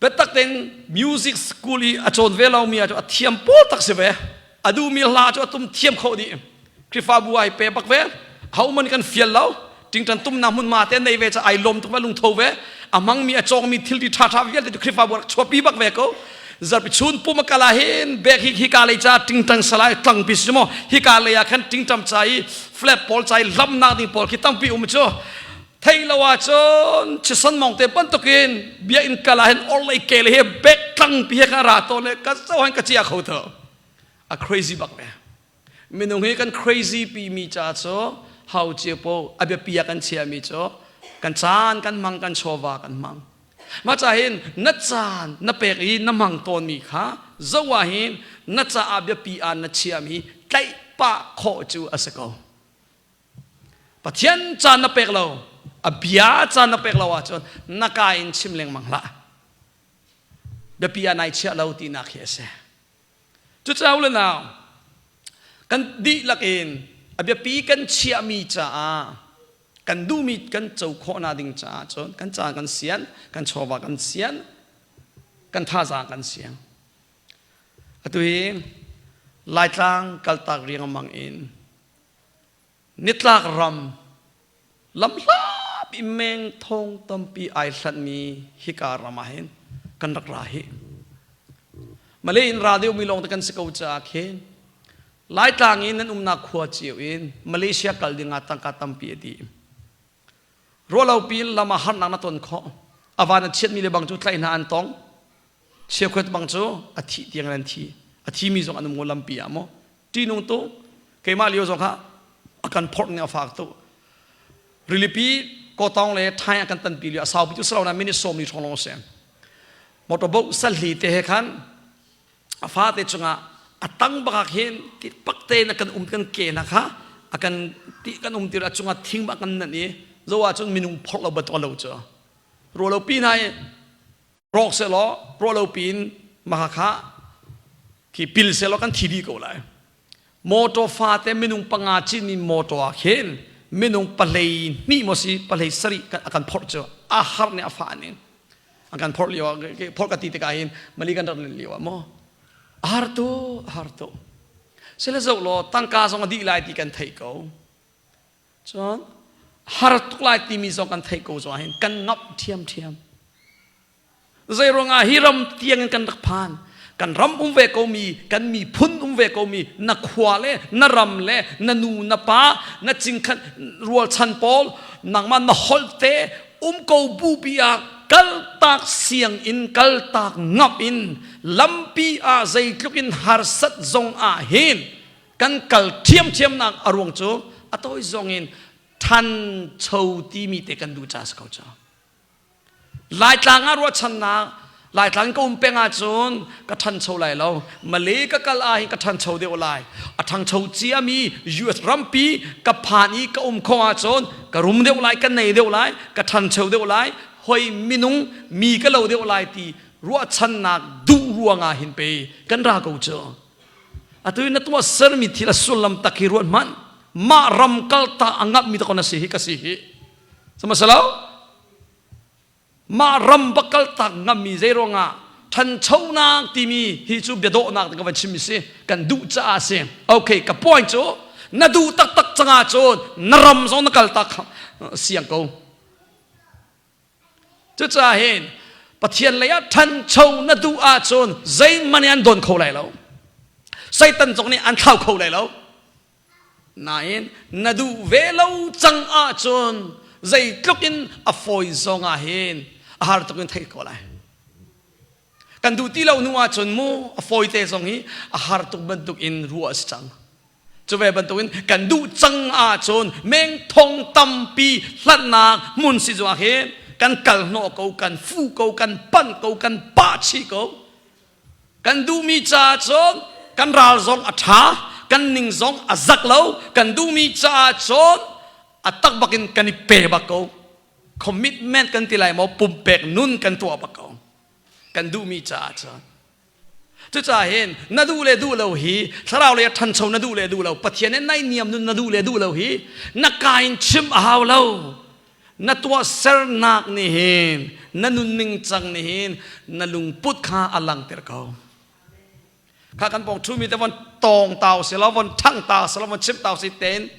biatak tein music school i a cawn ve lo mi ah cu a thiam pawl tak si ve a duhmi hla cu a tum thiam kho dih Khrihfabu ai pe bak ve homan kan fial lo tingtan tumnak hmunhma te nei ve ca ai lawm tuk ve lungtho ve a hmangmi a cawngmi thilri ṭha ṭha vialte cu Khrihfabu rak chuahpi bak ve ko zarpi chun pum a kala hin bek hi hi ka lei ca tingtang salai tlangpi si maw hi ka lei ah khan tingtam ca i flat pawl ca i lamnak ding pawl khi tampi um cu thei lo ah cun chison mong te bantukin bia in kala hin orlei ke le he bek tlangpi he ka ra to le ka zo han ka chia kho tho a crazy bak ve Minung hi kan crazy pi mi ca cu hau cio po a biapi ah kan chia mi cu kan caan kan hmang kan chawva kan hmang. Mah ca hin na caan na pek i na hmang tawn mi kha zo ah hin na caah biapi ah na chia mi tlaih pah khawh cu a si ko. Pathian caan na pek lo, a bia caan na pek lo ahcun na ka in chim lengmang hlah. Biapi ah nai chiah lo tinak hi a si. Cucaah u le nau, kan dihlak in a biapi kan chiahmi caah kan duhmi kan co khawhnak ding caah cun kan caan kan sian, kan chawva kan sian, kan thazaang kan siang. Atu hi Laitlang kaltak riangmang in Nitlak ram lamhlat i meng thong tampi ai hlanhmi hika ram ah hin kan rak ra hi. Malay in ra deuhmi lawng te kan si ko caah khin Laitlang in nan umnak khua cio in Malaysia kal ding ah tangka tampi a dih. Ruahlo piin lam ah harnak na ton khawh. A van a chiatmi le bang cu tlaih hna an tong. Cheukhat bang cu a thih tiang in an thi. A thimi zong an um lampi ah maw ṭihnung tuk keimah lio zong kha a kan phorh ning a fak tuk rilipi kawtawng le thai a kan tanpi lio a saupi cu silo na minute 40 hrawng lawng a si motorboat salli te he khan a fate cungah a tang bak ah khin ti pak tein a kan um kan ke na kha a kan ti kan um tir a cungah thing bak kan nan i zo ah cun minung phorh lo bat lo cu rualo pi hna i rawk sehlaw rawh lo piin mah kha khi pil sehlaw kan thi dih ko lai motor fate minung panga citmi motor ah khin minung pahlei hnih maw si pahlei sarih a kan phorh cu a har nih a fah ning a kan phorh lio phorh ka ti tikah hin mali kan rak lio ah maw a har tu a har tu sile zoh law tangka zong a dih lai ti kan theih ko Cun har tuk lai timi zong kan theih ko zong hin kan ngamh ṭhiamṭhiam. Zei ruangah hi ram tiang in kan rak phan? Kan ram um ve komi, kan miphun um ve komi, na khua le na ram le na nu na pa, na cingkhat rualchan pawl, nangmah na holh te um ko bupi ah kaltak siang in kaltak ngap in lampi ah zeitluk in harsat zong ah hin kan kal ṭhiamṭhiamnak a ruang cu a tawi zong in ṭhancho timi te kan duh ca si ko cu. Laitlang ah ruahchannak Laitlang ka um peng ahcun ka ṭhancho lai lo. Malay ka kal ah hin ka ṭhancho deuh lai. A ṭhangcho ciami US rampi ka phan i ka um kho ahcun ka rum deuh lai, ka nei deuh lai, ka ṭhancho deuh lai, hoi minung mi ka lo deuh lai ti ruahchannak duh ruangah hin pe kan ra ko cu. Atu na tuah sermi thil a sullam tak hi ruat hmanh. Mah ram kalta a ngamhmi ta kon a si hi ka si hi. Sihmanhsehlaw mah ram bak kaltak ngammi zei ruangah ṭhanchonak timi hi cu biadawhnak ka van chimmi si kan duh caah a si. Okay, ka point cu na duh taktak cang ahcun na ram zong na kaltak siang ko. Cucaah hin Pathian lei ah ṭhancho na duh ahcun zeihmanh in an dawn kho lai lo. Satan zong nih an thlau kho lai lo. Nain na duh ve lo cang ahcun zeitluk in a fawi zong ah hin a har tuk in theih ko lai. Kan duh ti lo hnu ahcun mu a fawite zong hi a har tuk bantuk in ruah a si cang. Cu ve bantukin kan duh cang ahcun meng thong tampi hlatnak hmun si zongah hin kan kal hnawh ko, kan fu ko, kan panh ko, kan pah chih ko. Kan duhmi caah cun kan ral zong a ṭha, kan ning zong a zak lo, kan duhmi caah cun a tak bakin kan i pe bak ko. Commitment kan ti lai maw, pumpek nun kan tuah bak ko. Kan duhmi caah cun. Cucaah hin na duh le duh lo hi thlarau lei ah ṭhancho na duh le duh lo Pathian in naihniam nun na duh le duh lo hi na ka in chim a hau lo. Na tuahsernak nih hin na nunning cang nih hin na lungput kha a langhter ko. Kha kan pawng ṭhumi te von tawng tau si lo von ṭhang ta si lo von chim tau si tein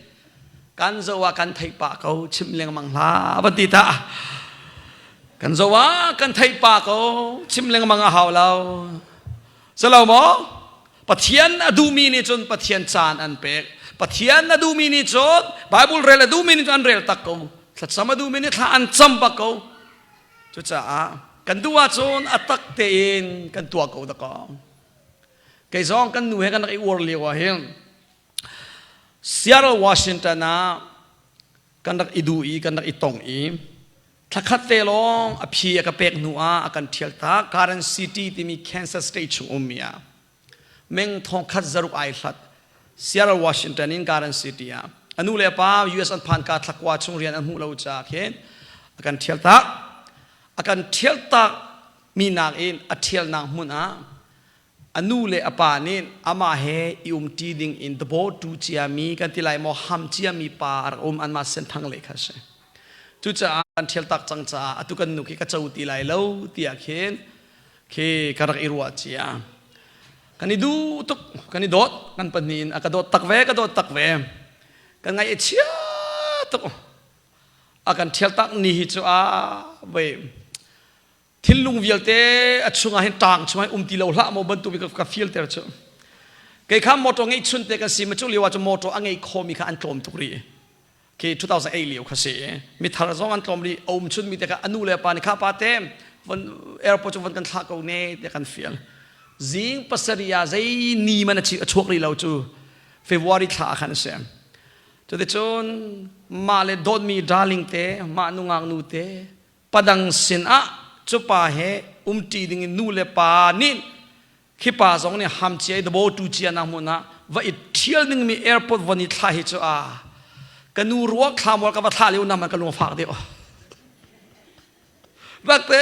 kan zo ah kan theih pah ko chim lengmang hlah van ti ta kan zo ah kan theih pah ko chim lengmang a hau lo selo maw Pathian a duhmi nih cun Pathian caan an pek Pathian a duhmi nih cun Bible rel a duhmi nih cun an rel tak ko thlacam a duhmi nih thla an cam bak ko cucaah kan duh ahcun a tak tein kan tuah ko dakaw kei zong kan nu he kan rak i uar lio ah hin Seattle, Washington ah kan rak i duh i kan rak i tong i thlakhat te lawng a phi a ka pek hnu ah a kan ṭhial tak. Garden City timi Kansas State chung ummi ah meng thong khat zaruk ai hlat Seattle, Washington in Garden City ah a nu le a pa US an phan ka thlakua chung rian an hmuh lo caah khin a kan ṭhial tak. A kan ṭhial tak mi nakin a ṭhialnak hmun ah A nu le a pa nih amah he i umṭi ding in dawtu ciami kan ti lai maw ham ciami pa a rak um anmah senthang le kha a si. Cucaah kan ṭhialtak cang caah atu kan nu khi ka co ti lai lo tiah khin khi ka rak i ruah cia. Kan i duh tuk, kan i dawt, kan pahnih in a ka dawt tak ve, ka dawt tak ve. Kan ngaih a chia tuk. A kan ṭhialtak ni hi cu a vei thinlung vialte a chungah hin tang chungah um ti lo hlah maw bantuk in ka feel ter cu kei kha motor ngeih chun te kan si ma cu lio ah cu motor a ngei khomi kha an tlawm tuk rih khi 2008 lio kha si mi thar zong an tlawm rih a um chun mi te kha anu le pa nih kha pa te von airport cu von kan thlah ko ne te kan fial zing pasarih ah zei ni man a chuak rih lo cu February thla ah khan a si cuticun mah le dawtmi darling te mah nungak nu te Padang sinah cu pa he umṭi dingin nu le pa nih khi pa zong nih ham cia i dabo tu cia nak hmun ah va i ṭhial dingmi airport von i thlah hi cu a ka nu ruak thla mual ka va thlah lio nam ka lung fak deuh bakte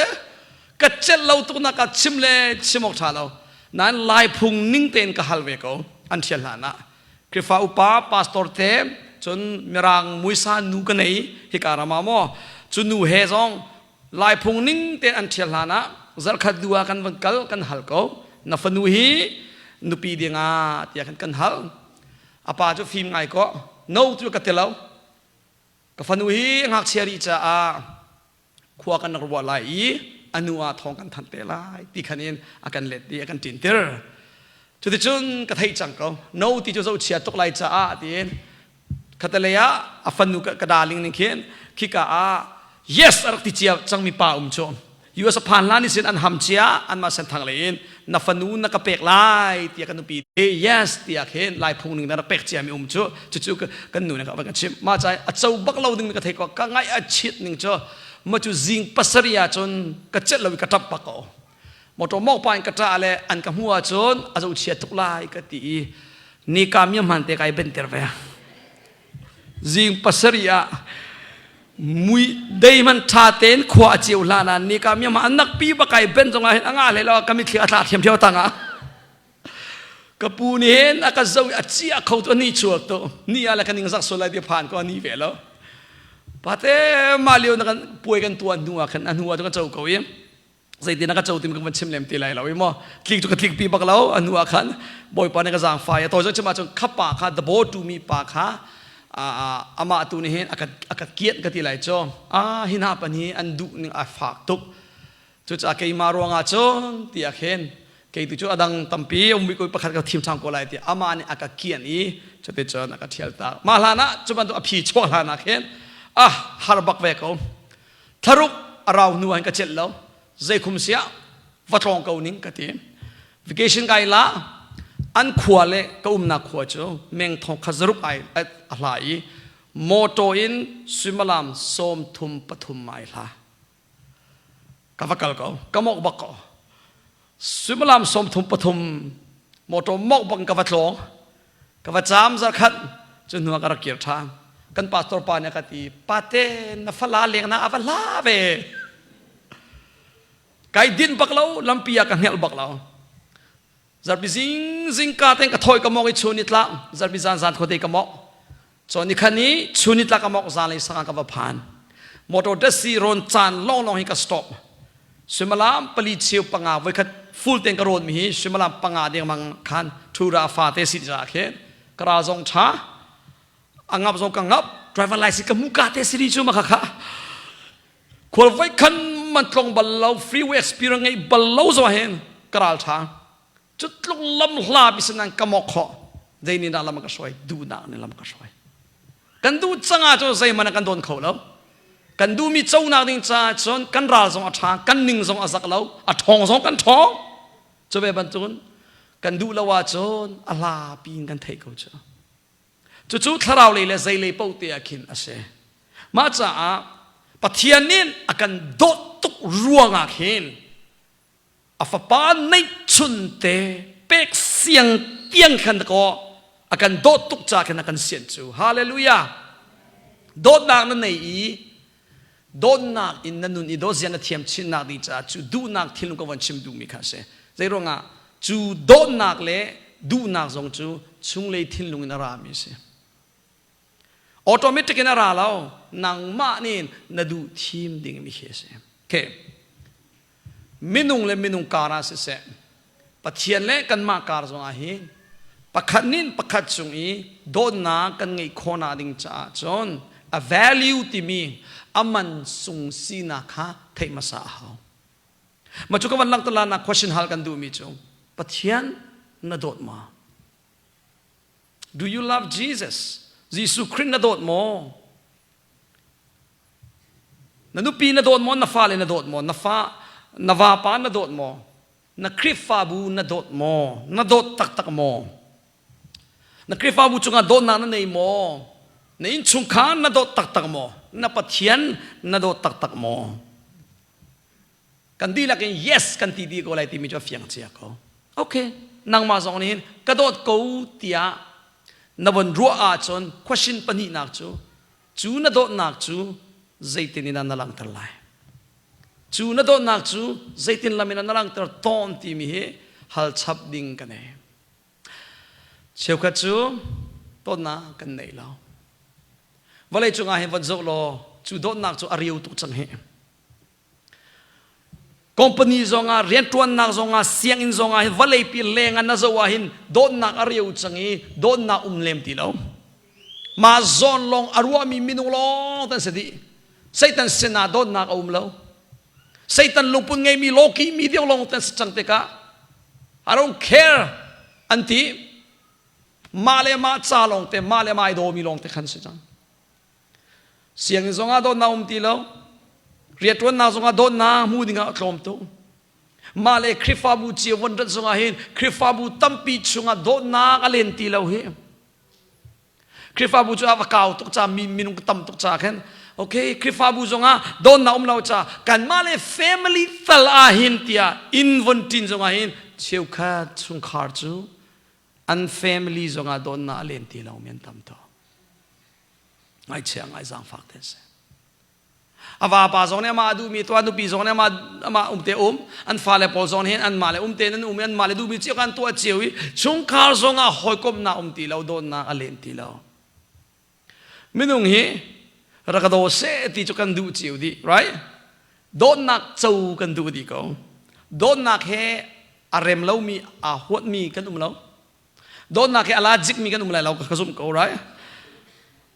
ka celh lo tuk nak ka chim le chim awk ṭha lo nain lai phung ning tein ka hal ve ko an ṭhial hlan ah Khrihfa upa pastor te cun mirang muisa nu ka nei hika ram ah maw cu nu he zong lai phung ning tein an ṭhial hlan ah zarkhat du ah kan van kal kan hal ko na fanu hi nupi dingah tiah khan kan hal a pa cu fim ngai ko no cu ka ti lo ka fanu hi ngakchia rih caah khua kan rak ruah lai i a nu ah thawng kan thanh te lai ti khan in a kan let i a kan ṭintir cuticun ka theih cang ko no ti cu zohchia tuk lai caah tiin khatalei ah a fanu ka darling ning khin khika ah yes a rak ti cia cangmi pa um cu US a phan hlan sin an ham cia anmah senthang lei in na fanu na ka pek lai tiah ka nupi yes tiah khin lai phung ning na rak pek cia mi um cu cucu kan nu nih ka van ka chimh mah ca a co bak lo ding ka thei ko ka ngaih a chiat ning cu ma cu zing pasarih ah cun ka celh lo i ka ṭap bak ko motor mok pa in ka ṭah le an ka hmu ahcun a zo chia tuk lai ka ti i ni ka mi hman te kai benter ve zing pasarih ah mui dei man tha ten khua a ceu hlan ah ni ka mi ma an nak pi ba kai ben zong ah hin anga hlei lo ka mitthli a tla thiam thiam tang ah Ka pu nih hin a ka zoh i a cia kho tu a ni chuak tu ni ah le ka ning zak sual lai ti phan ko a ni ve lo. Pate mah lio na kan puai kan tuan hnu ah khan a hnu ah cu kan co ko i zeitin a ka co timi ka van chim lem ti lai lo i maw tlik cu ka tlik pi bak lo a hnu ah khan bawipa nih ka zaangfai a tawi zong chim ahcun kha pa kha the bo tu mi pa kha. Amah tu nih hin a ka kianh ka ti lai cu. Ah hi hna pan hi an duh ning a fak tuk. Cucaah keimah ruangah cun tiah khin kei tu cu a dang tampi um ko pakhat ka thim ṭhan ko lai tiah amah nih a ka kianh i cuticun a ka ṭhial tak. Mah hlan ah cu bantuk a phi chuah hlan ah khin ah har bak ve ko. Thlaruk a rau hnu ah hin ka celh lo. Zei khum siah va tlawng ko ning ka ti. Vacation kai la an khua le ka umnak khua cu meng thong kha zaruk ai a hla i motor in suimilam 33 mai hla. Ka va kal ko ka mok bak ko. Suimilam 33 motor mok bak ka va tlawng. Ka va caam zarkhat cu hnu ah ka rak kir ṭhan. Kan pastor pa nih a ka ti, pate na fala leng na a va hla ve. Kai din bak lo, lampi ah ka hngelh bak lo. Zarpi zing zingka ten ka thoi ka mok i chun ni tla, zarpi zan zan khuate ka mok. Cun ni khan i chun ni tla ka mok zan lei sang ah ka va phan. Motor taxi rawn caan long long hi ka stop. Suimilam pali cheu panga voikhat full ten ka rawn mi hi suimilam panga dengmang khan thura fa te si ca khin ka ral zong tha a ngap zong ka ngap driver license ka mu ka te siri chu ma kha kha khual voi khan man tlong bal lo freeway experience ngei bal lo zo hen ka ral tha cu tluk lam hla bi sanan ka mok kho zei ni dah lam ka hruai duhnak ni lam ka hruai kan duh cangah cu zeihmanh kan dawn kho lo. Kan duhmi conak ding caah cun kan ral zong a ṭha, kan ning zong a zak lo, a ṭhawng zong kan ṭhawng. Cu ve bantukin kan duh lo ahcun a hlapi in kan theih ko cu. Cucu thlarau lei le zei lei paoh te ah khin a si. Mah caah Pathian nih a kan dawt tuk ruangah khin a fapa neihchun te pek siang tiang khan kaw a kan dawt tuk ca khin a kan sian cu. Hallelujah. Dawtnak na nei i dawtnak in na nun i dawt zia na thiam chinnak ding caah cu duhnak thil ka von chim duhmi kha a si. Zei ruangah cu dawtnak le duhnak zong cu chunglei thinlung in a rami a si. Automatic in a ra lo. Nangmah nih na duh thim dingmi khi a si. Okay. Minung le minung kar ah siseh, Pathian le kanmah kar zongah hin pakhat nih pakhat cung i dawtnak kan ngeih khawhnak ding caah cun a value timi a man sung sinak kha theih hmasa a hau. Mah cu ka van langhter nak question hal kan duhmi cu Pathian na dawt ma? Do you love Jesus? Jesuh Khrih na dawt maw? Na nupi na dawt maw? Na fale na dawt maw? Na fa na vapa na dawt maw? Na Khrihfabu na dawt maw? Na dawt taktak maw? Na Khrihfabu cungah dawtnak na nei maw? Na innchungkhar na dawt taktak maw? Na Pathian na dawt taktak maw? Kan dihlak in yes kan ti dih ko lai timi cu a fiang cia ko. Okay, nangmah zong nih hin ka dawt ko tiah na von ruah ahcun question pahnihnak cu cu na dawtnak cu zeitin in na langhter lai? Cu na dawtnak cu zeitin lam in na langhter tawn timi hi hal chap ding ka nei. Cheukhat cu dawtnak kan nei lo. Vawlei cungah hin von zoh law cu dawtnak cu a riu tuk cang hi. Company zongah rianṭuannak zongah sianginn zongah hin vawleipi leng ah na zoh ah hin dawtnak a reu cang i dawtnak um lem ti lo. Mah zawn lawng a ruahmi minung lawng tan si dih. Satan sinah dawtnak a um lo. Satan lungput ngeimi lawki mi deuh lawng tan si cang tikah I don't care an ti. Mah le mah ca lawng te mah le mah ai dawmi lawng te khan si cang. Sianginn zongah dawtnak um ti lo. Rianṭuannak zongah dawtnak hmu dingah a tlawm tuk. Mah le Khrihfabu cio von rat zongah hin Khrihfabu tampi chungah dawtnak a len ti lo hi. Khrihfabu cu a va kau tuk ca mi minung tam tuk ca khin okay Khrihfabu zongah dawtnak um lo ca kanmah le family tal ah hin tiah inn von ṭin zongah hin cheukhat chungkhar cu an family zongah dawtnak a len ti lo mi an tam tuk. Ngaihchia ngai zaangfak te si. A vapa zong nih amah a duhmi tuah, nupi zong nih amah amah um te um, an fale pawl zong nih anmah le um te an um i anmah le duhmi cio kan tuah cio i chungkhar zong ah hawikomhnak um ti lo, dawtnak a len ti lo. Minung hi rak ka daw seh ti cu kan duh cio dih, right? Dawtnak co kan duh dih ko. Dawtnak he a rem lomi, aa huatmi kan um lo. Dawtnak he a la jikmi kan um lai lo ka zumh ko, right?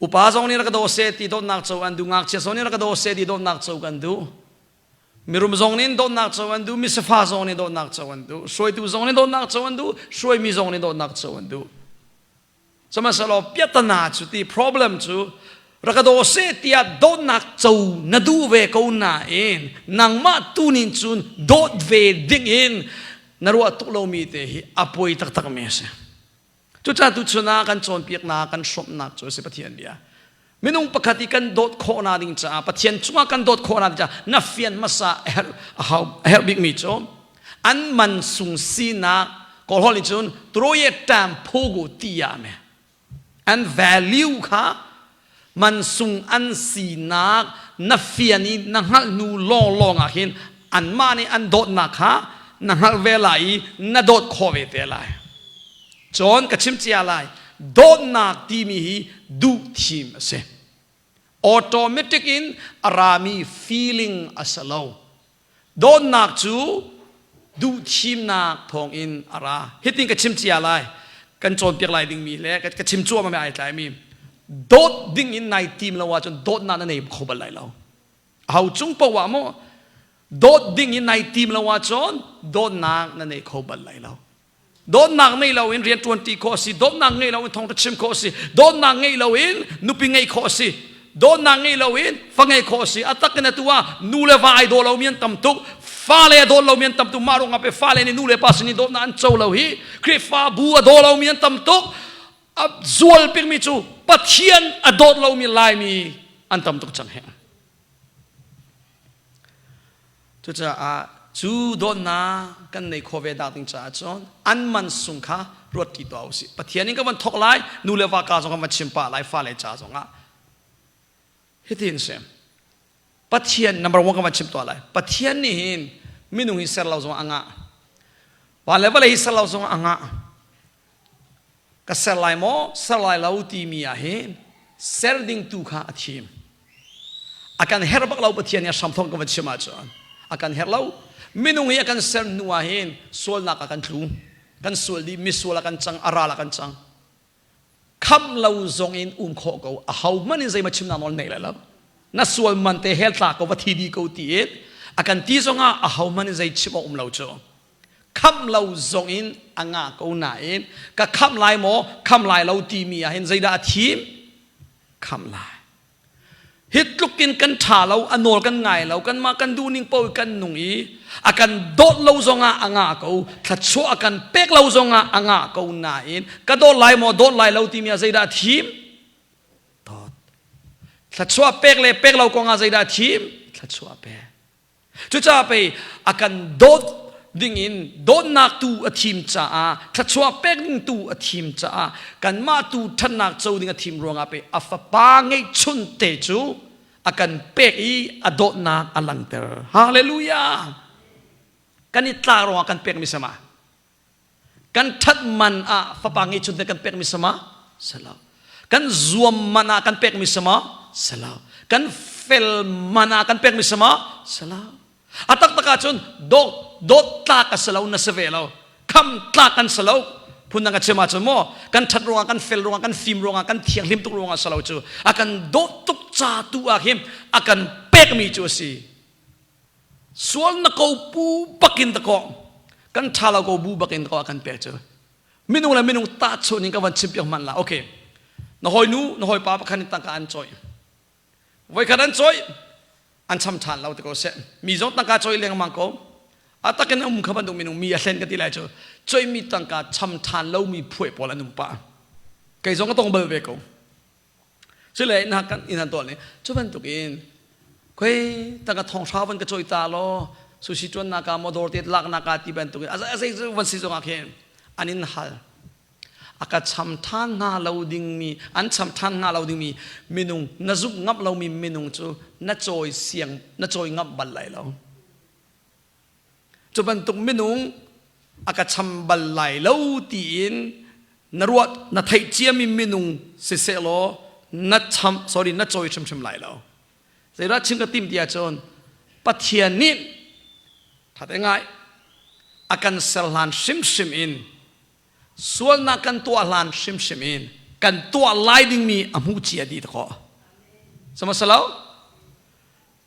Upa zong nih rak ka daw seh ti dawtnak co an duh, ngakchia zong nih rak ka daw seh ti dawtnak co kan duh. Mirum zong nih dawtnak co an duh, misafa zong nih dawtnak co an duh, hruaitu zong nih dawtnak co an duh, hruaimi zong nih dawtnak co an duh. Sihmanhsehlaw piahtana cu ti problem cu rak ka daw seh tiah dawtnak co na duh ve ko nain nangmah tu nih cun dawt ve ding in na ruah tuk lomi te hi a poi taktak mi a si. Cucaah tuchun ah kan cawnpiaknak, kan hrawmhnak cu a si Pathian bia. Minung pakhat i kan dawt khawhnak ding caah Pathian cungah kan dawt khawhnak ding caah na fian hmasa a herh a hau a herh bikmi cu an man sung sinak Kawlholh nih cun troye tam phogo tiah me an value kha man sung an sinak na fian i na hngalh hnu lawnglawng ah khin anmah nih an dawtnak kha na hngalh ve lai i na dawt khawh ve te lai. Cun ka chim cia lai, dawtnak timi hi duh thim a si. Automatic in a rami feeling a si lo. Dawtnak cu duhthimnak thawngin a ra. Hitin ka chim cia lai, kan cawnpiak lai dingmi le ka chim cuahmah mi ai tlaimi. Dawt ding in nai tim lo ahcun dawtnak na nei kho bal lai lo. Aho cung poah maw dawt ding in nai tim lo ahcun dawtnak na nei kho bal lai lo. Dawtnak ngei loin rian ṭuanṭi khawh a si. Dawtnak ngei loin thawngṭha chim khawh a si. Dawtnak ngei loin nupi ngeih khawh a si. Dawtnak ngei loin fa ngeih khawh a si. A tak in atu ah nu le va ai daw lomi an tam tuk. Fale a daw lomi an tam tuk. Mah ruangah pe fale nih nu le pa sin i dawtnak an co lo hi. Khrihfabu a daw lomi an tam tuk. A zual bikmi cu Pathian a dawt lomi Laimi an tam tuk cang he. Cucaah cu dawtnak kan nei khawh ve dak ding caah cun an man sung kha ruat ti tuah usih. Pathian in ka van thawk lai, nu le va ka zong kan van chim pah lai, fale ca zongah. Hitin si. Pathian number one ka van chim tuah lai. Pathian nih hin minung hi ser lo zong a ngah. Van le vawlei hi ser lo zong a ngah. Ka ser lai maw, ser lai lo timi ah hin ser ding tu kha a thim. A kan herh bak lo Pathian nih a hramthawk ka van chim ahcun a kan herh lo. Minung hi a kan ser hnu ah hin sualnak ah kan tlu. Kan sual dih, misual ah kan cang, a ral ah kan cang. Khamh lo zong in um khawh ko. A ho hmanh in zeihmanh chimnak nawl nei lai lo. Na sual man te hell tla ko va thi dih ko ti in a kan ti zongah a ho hmanh in zei chim awk um lo cu. Khamh lo zong in a ngah ko nain ka khamh lai maw khamh lai lo timi ah hin zeidah a thim? Khamh lai. Hi tluk in kan ṭha lo, a nawl kan ngai lo, kanmah kan duhning paoh kan nung i a kan dawt lo zongah a ngah ko, thluachuah a kan pek lo zongah a ngah ko nain ka dawt lai maw dawt lai lo timi ah zeidah a thim? Dawt. Thluachuah pek le pek lo kongah zeidah a thim? Thluachuah pek. Cucaah pei a kan dawt dingin dawtnak tu a thim caah thluachuah pek ding tu a thim caah kanmah tu ṭhatnak co ding a thim ruangah pei a fapa ngeihchun te cu a kan pek i a dawtnak a langhter. Hallelujah! Kan i tlak ruangah kan pekmi sama. Kan ṭhat man ah fapa ngeihchun te kan pekmi sama selo. Kan zuam man ah kan pekmi sama selo. Kan fel man ah kan pekmi sama selo. A taktak ahcun dawt dawt tlak a si lo na si ve lo. Kham tlak kan si lo. Phundang ka chim ahcun maw kan ṭhat ruangah kan fel ruangah kan fim ruangah kan thianghlim tuk ruangah si lo cu a kan dawt tuk ca tu ah hin a kan pekmi cu a si. Sual na ko pu bakin ta ko kan ṭha lo ko bu bakin ko a kan pek cu minung le minung tahchunh in ka van chim piak hmanh la okay na hawi nu na hawi pa pakhat in tangka an cawih voikhat an cawih an cham ṭhan lo ti ko seh mi zong tangka cawih lengmang ko a takin um kha bantuk minung mi a hlen ka ti lai cu cawihmi tangka cham ṭhan lomi phuai pawl an um pah kei zong ka tong bal ve ko Cule na kan in han tuah ni cu bantuk in khoi tangka thong hra van ka choi ta law sushi tuan naka motor te lak naka ti bantuk in a zei van si zong ah khin an in hal a ka cham than hna lo dingmi an cham than hna lo dingmi minung na zumh ngam lomi minung cu na cawi siang na cawi ngam bal lai lo Cu bantuk minung a ka cham bal lai lo tiin na ruah na theih ciami minung siseh law na cham sorry na cawi hrimhrim lai lo. Zeidah chim ka tim ti ahcun Pathian nih ṭhat ngai a kan ser hlan hrimhrim in sualnak kan tuah hlan hrimhrim in. Kan tuah lai dingmi a hmuh cia dih khawh. Sama salo?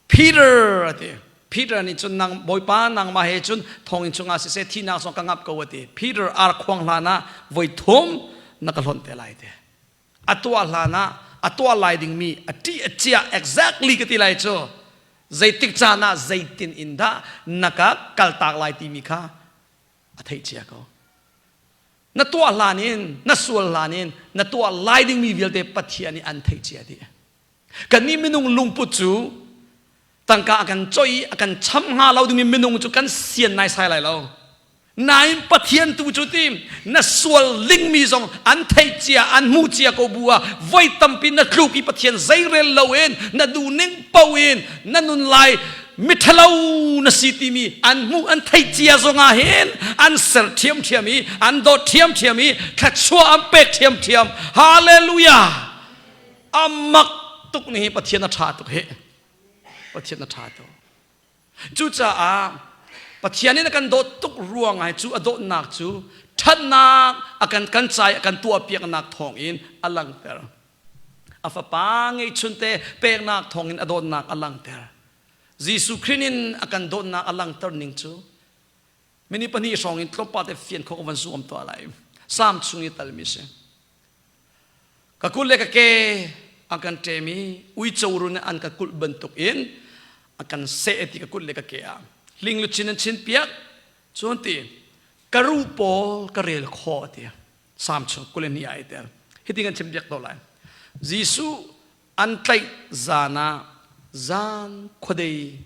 Peter a ti. Peter nih cun nang Bawipa nangmah he cun thonginn chungah siseh thihnak zong ka ngap ko a ti. Peter ar khuang hlan ah voi thum na ka hlonh te lai ti. A tuah hlan ah a tuah lai dingmi a ṭih a cia exactly ka ti lai cu zeitik caan ah zeitin in dah na ka kaltak lai timi kha a theih cia ko. Na tuah hlan in na sual hlan in na tuah lai dingmi vialte Pathian nih an theih cia dih. Kannih minung lungput cu tangka a kan coih i a kan cham hnga lo dingmi minung cu kan sian naisai lai lo. Nain Pathian tu cu ti na sual lingmi zong an theih cia an hmuh cia ko bu ah voi tampi na tluk i Pathian zeirel loin na duhning paoh in na nun lai mithalo na si timi an hmuh an theih cia zongah hin an ser ṭhiamṭhiam i an dawt ṭhiamṭhiam i thluachuah an pek ṭhiamṭhiam. Hallelujah! A mak tuk ni hi Pathian a ṭha tuk hi. Pathian a ṭha tuk. Cucaah Pathian in a kan dawt tuk ruangah cu a dawtnak cu ṭhatnak a kan kan cai a kan tuahpiaknak thawngin a langhter. A fapa ngeihchunte peknak thawngin a dawtnak a langhter. Jesuh Khrih in a kan dawtnak a langhter ning cu minute pahnih hrawng in tlawmpal te fian khawh ka van zuam tuah lai. Salm chung i talmi si. Ka kut le ka ke an kan ṭem i uico run an ka kulh bantukin a kan seh ti ka kut le ka ke ah hling luchin an chin piak cun ti ka ruh pawl ka rel khawh ti Salm chung 22 ah ai tel. Hiti kan chim piak to lai. Jesuh an tlaih zan ah zan khuadei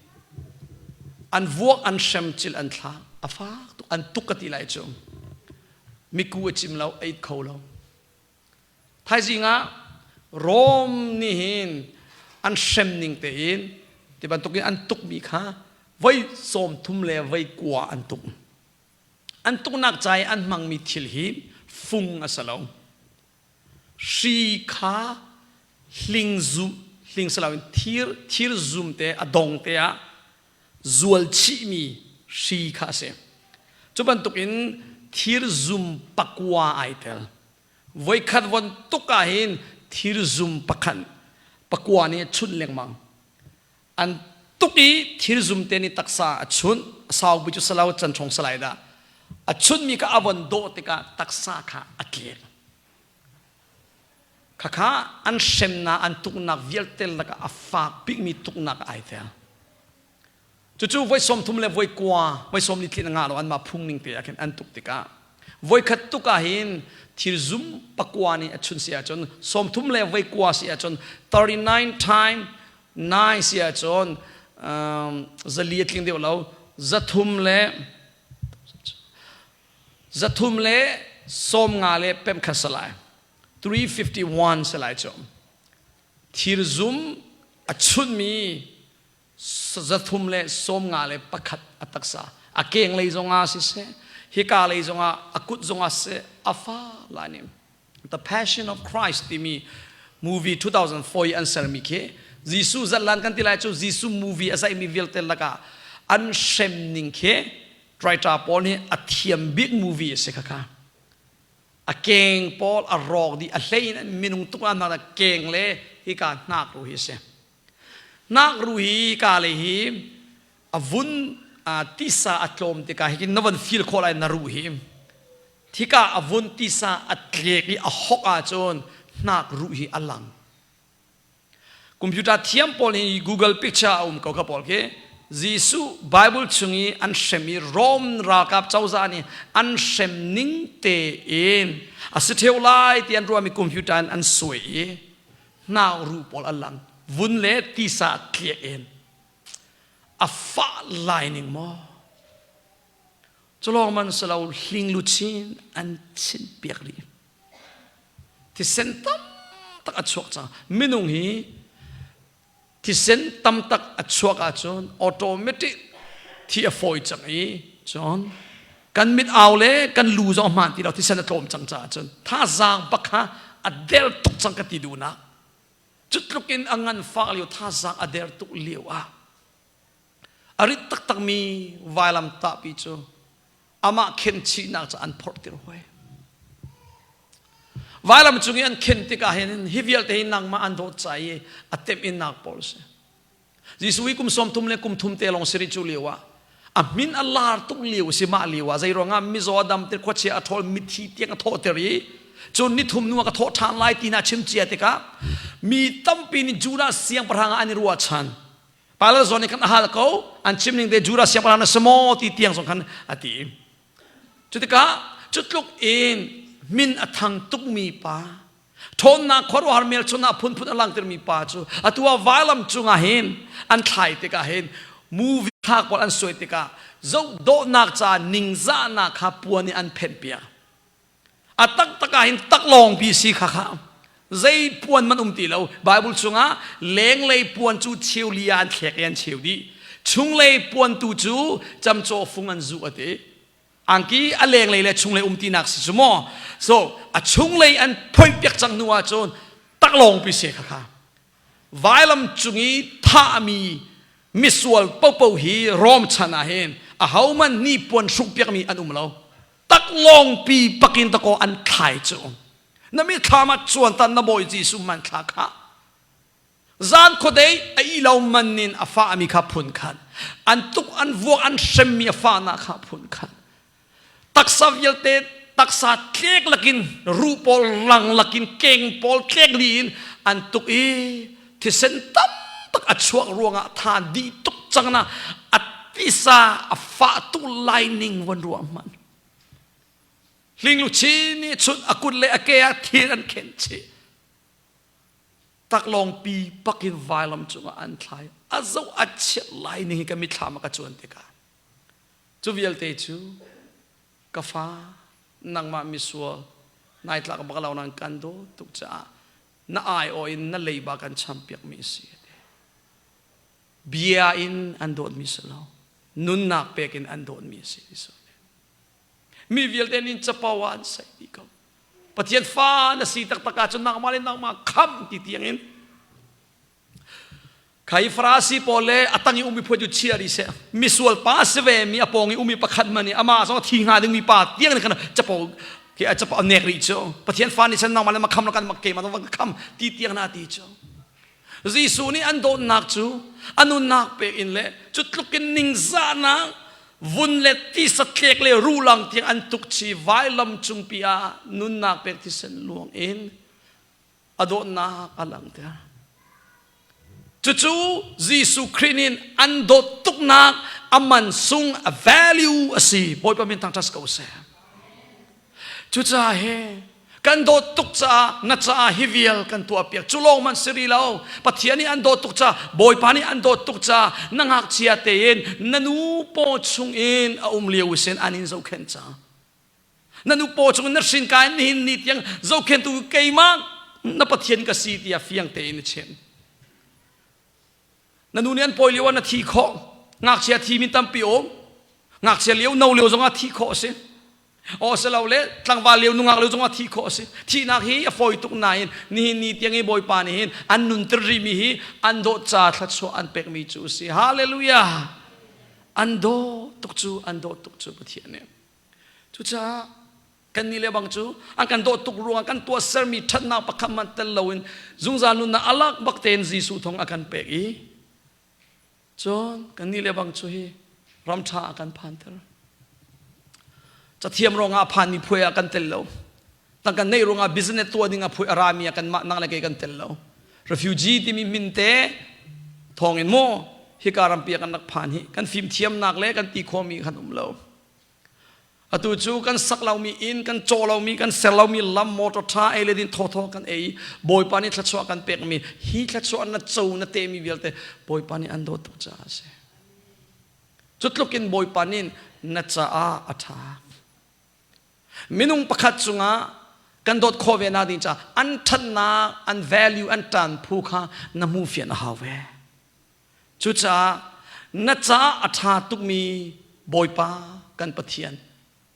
an vuak an hrem cil an thlak a fak tuk an tuk ka ti lai cu miku a cim lo a it kho lo Thaizing ah Rom nih hin an hrem ning tein ti bantukin an tukmi kha voi 30 le voi kua an tuk. An tuknak ca i an hmangmi thil hi fung a si lo. Hri kha hling zum hling si loin thir thir zum te a dong te ah zual chihmi hri kha a si. Cu bantukin thir zum pakua ai tel. Voikhat von tuk ah hin thirzum pakhat pakua nih a chunh lengmang. An tuk i thirzum te nih taksa a chunh, a saupi cu salo can ṭhong salai dah. A chunhmi kha a von dawh tikah taksa kha a tlek. Khakha an hremnak, an tuknak vialte lakah a fak bikmi tuknak ai tel. Cucu voi 30 le voi kua, voi sawm li tlin a ngah lo anmah phung ning te ah khin an tuk tikah voi khat tuk ah hin thil zum pakua nih a chun si ahcun 30 le voi kua si ahcun 39 time 9 si ahcun zali a tling deuh lo 351 pemkhat salai 351 salai cu thir zum a chunmi 351 a taksa a keng lei zongah siseh hika lei zongah a kut zongah siseh a fa lai nih The Passion of Christ timi movie 2004 i an sermi khi Jesuh zatlan kan ti lai cu Jesuh movie a zaihmi vialte lakah an hrem ning khi writer pawl nih a thiam bik movie a si khakha a keng pawl a rawk dih a hlei in minung tuk ah keng le hika hnak ru hi a si Nakru hi ka lei hi a vun tisa a tlawm tikah hikin na von feel khawh lai na ruh hi thika a vun tisa a tlek i a hok ahcun hnak ruh hi a lang computer thiam pawl hi Google picture a um ko kha pawl khi Jesuh Bible chung i an hrem i Rome ralkap cozah nih an hrem ning tein a si ṭheo lai ti an ruahmi computer in an suai i hnau ru pawl an lang vun le tisa tliak in a fah lai ning maw culawng man silo hling luchin an chin piak rih thisen tam tak a chuak cang minung hi thisen tam tak a chuak ahcun automatic thi a fawi cang i cun kan mit au le kan lu zong hmaan ti lo thisen a tlawm cang caah cun thazaang bak kha a der tuk cang ka ti duhnak cu tluk in a ngan fak lio thazaang a der tuk lio ah a rit taktakmi vailam tahpi cu amah khenchihnak cu an phorh tir hoi. Vailam cung i an khen tikah hin hi vialte hi nangmah an dawt ca i a temh innak pawl si. Jesuh hi kum 30 le kum thum te lawng si rih cu lio ah a min a lar tuk lio si mah lio ah zei ruangah mizaw a dam te khuachia a ṭhawl mithi tiang a thawhter i cun ni thum hnu ah ka thawh ṭhan lai ti na chim cia tikah mi tampi nih Judah siangpahrang ah an i ruahchan. Pilate zawn nih khan a hal ko an chim ning te Judah siangpahrang na si maw ti tiang zong khan a ti. Cutikah cu tluk in min a thang tukmi pa ṭhawnnak khuaruahhar hmelchunhnak phunphun a langhtermi pa cu atu ah vailam cungah hin an thlai tikah hin movie thlak pawl an suai tikah zoh dawhnak ca ningzahnak kha puan in an phenhpiak. A taktak ah hin taklawngpi si kha kha zei puan man um ti lo. Bible chungah lenglei puan cu cheu li ah an thlek i an cheu dih. Chunglei puan tu cu camcawh fung an zuh a ti. Angki a lenglei le chunglei um tinak si cu maw? So a chunglei an phoih piak cang hnu ah cun taklawngpi si kha kha. Vailam cung i thahmi misual popo hi Rom chan ah hin ahohmanh hnipuan hruk piakmi an um lo. Taklawngpi pakin dakaw an thlai cu. Na mithlam ah cuan tan na Bawi Jesuh man thla kha. Zan khuadei a ih lo man in a fahmi kha phun khat. An tuk an vuak an hremmi a fahnak kha phun khat. Taksa vialte taksa tlek lakin ruh pawl rang lakin keng pawl tlek li in an tuk i thisen tam tak a chuak ruangah tha dih tuk cang na a tisa a fah tuk lai ning von ruah hmanh hling luchin nih chun a kut le a ke ah thir an khen chih taklawng pi pakin vailam cungah an thlai a zoh a chiat lai ning hi ka mithlam a ka cuan tikah Cu vialte cu ka fa nangmah misual nai tlak bak lo nan kan dawt tuk caah na aiawh in na leiba kan champiakmi a si. Bia in an dawtmi si lo, nunnak pek in an dawtmi a si. Mi vialte nih capo ah an saih dih ko. Pathian fa na si taktak ahcun nangmah le nangmah khamh ti tiangin Kha i Farasi pawl le a tang i ummi phuai cu chia rih seh. Misual pa a si ve mi a pawng i ummi pakhat hmanh nih amah zong a thi hnga dingmi pa tiang nih khan capo khi a capo a nek rih cu. Pathian fa nih cun nangmah le ma kham lo kan keimah zong ka kham ti tiang na ti cu. Jesuh nih an dawtnak cu a nunnak pek in le cu tluk in ningzahnak vun le tisa tlek le rulang tiang an tuk chi vailam cungpi ah nunnak pek thisen luang in a dawtnak a langhter. Cucu Jesuh Khrih nih an dawt tuknak a man sung a value a si. Bawipa min thangṭhat ko seh. Cucaah he kan dawt tuk caah na caah hi vial kan tuah piak. Cu lawng man si rih lo. Pathian nih an dawt tuk caah Bawipa nih an dawt tuk caah na ngakchia tein na nu paw chungin a um lio sin an in zohkhenh cang. Na nu paw chung na hrin ka in nihin ni tiang zohkhentu keimah na Pathian ka si tiah fiang tein na chim. Na nu nih an pawi lio ah na thi khawh. Ngakchia thi min tampi um. Ngakchia lio no lio zongah thi khawh a si. Aw silo le tlangval lio nungak lio zongah thi khawh a si. Thihnak hi a fawi tuk nain nihin ni tiang i Bawipa nih hin an nunter rihmi hi an dawt ca thluachuah an pekmi cu a si. Hallelujah! An dawt tuk cu, an dawt tuk cu Pathian nih. Cucaah kannih le bang cu an kan dawt tuk ruangah kan tuahsermi ṭhatnak pakhat hmanh tel loin zungzal nunnak a lak bak tein Jesuh thawng a kan pek i cun kannih le bang cu hi ram ṭha a kan phanter. Cathiam ruangah a phanmi phuai ah kan tel lo. Tangka neih ruangah business tuah ding ah phuai a rami ah kanmah nang le kei kan tel lo. Refugee timi min te thawngin maw hika rampi ah kan rak phan hi kan fimthiamnak le kan ti khawhmi kan um lo. Atu cu kan sak lomi inn, kan caw lomi, kan ser lomi lam, motor ṭha ei le din thawthaw kan ei. Bawipa nih thluachuah kan pekmi hi thluachuah na co na temi vialte Bawipa nih an dawt tuk caah a si. Cu tluk in Bawipa nih na caah a ṭha. Minung pakhat cungah kan dawt khawh ve nak ding caah an ṭhatnak, an value, an ṭan phu kha na hmu fian a hau ve. Cucaah na caah a ṭha tukmi Bawipa kan Pathian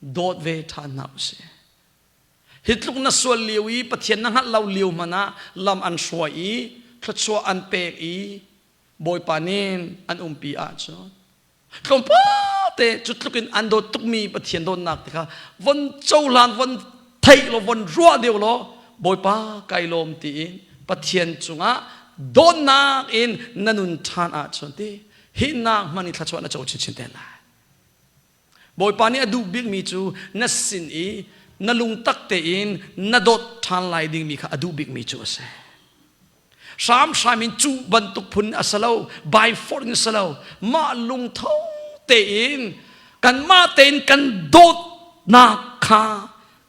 dawt ve ṭhan hna u sih. Hi tluk na sual lio i Pathian na hngalh lo lio hmanh ah lam an hruai i thluachuah an pek i Bawipa nih an umpi ahcun tlawmpal te cu tluk in an dawt tukmi Pathian dawtnak te kha von cohlan von theih law von ruah deuh law Bawipa kai lawm tiin Pathian cungah dawtnak in na nun ṭhan ahcun ti hinak hman i thluachuah na co chinchin te lai. Bawipa nih a duh bikmi cu na sin i na lungtak tein na dawt ṭhan lai dingmi kha a duh bikmi cu a si. Hramhram in cu bantuk phun a si lo, by force in a si lo. Mah lungtho tein kanmah tein kan dawtnak kha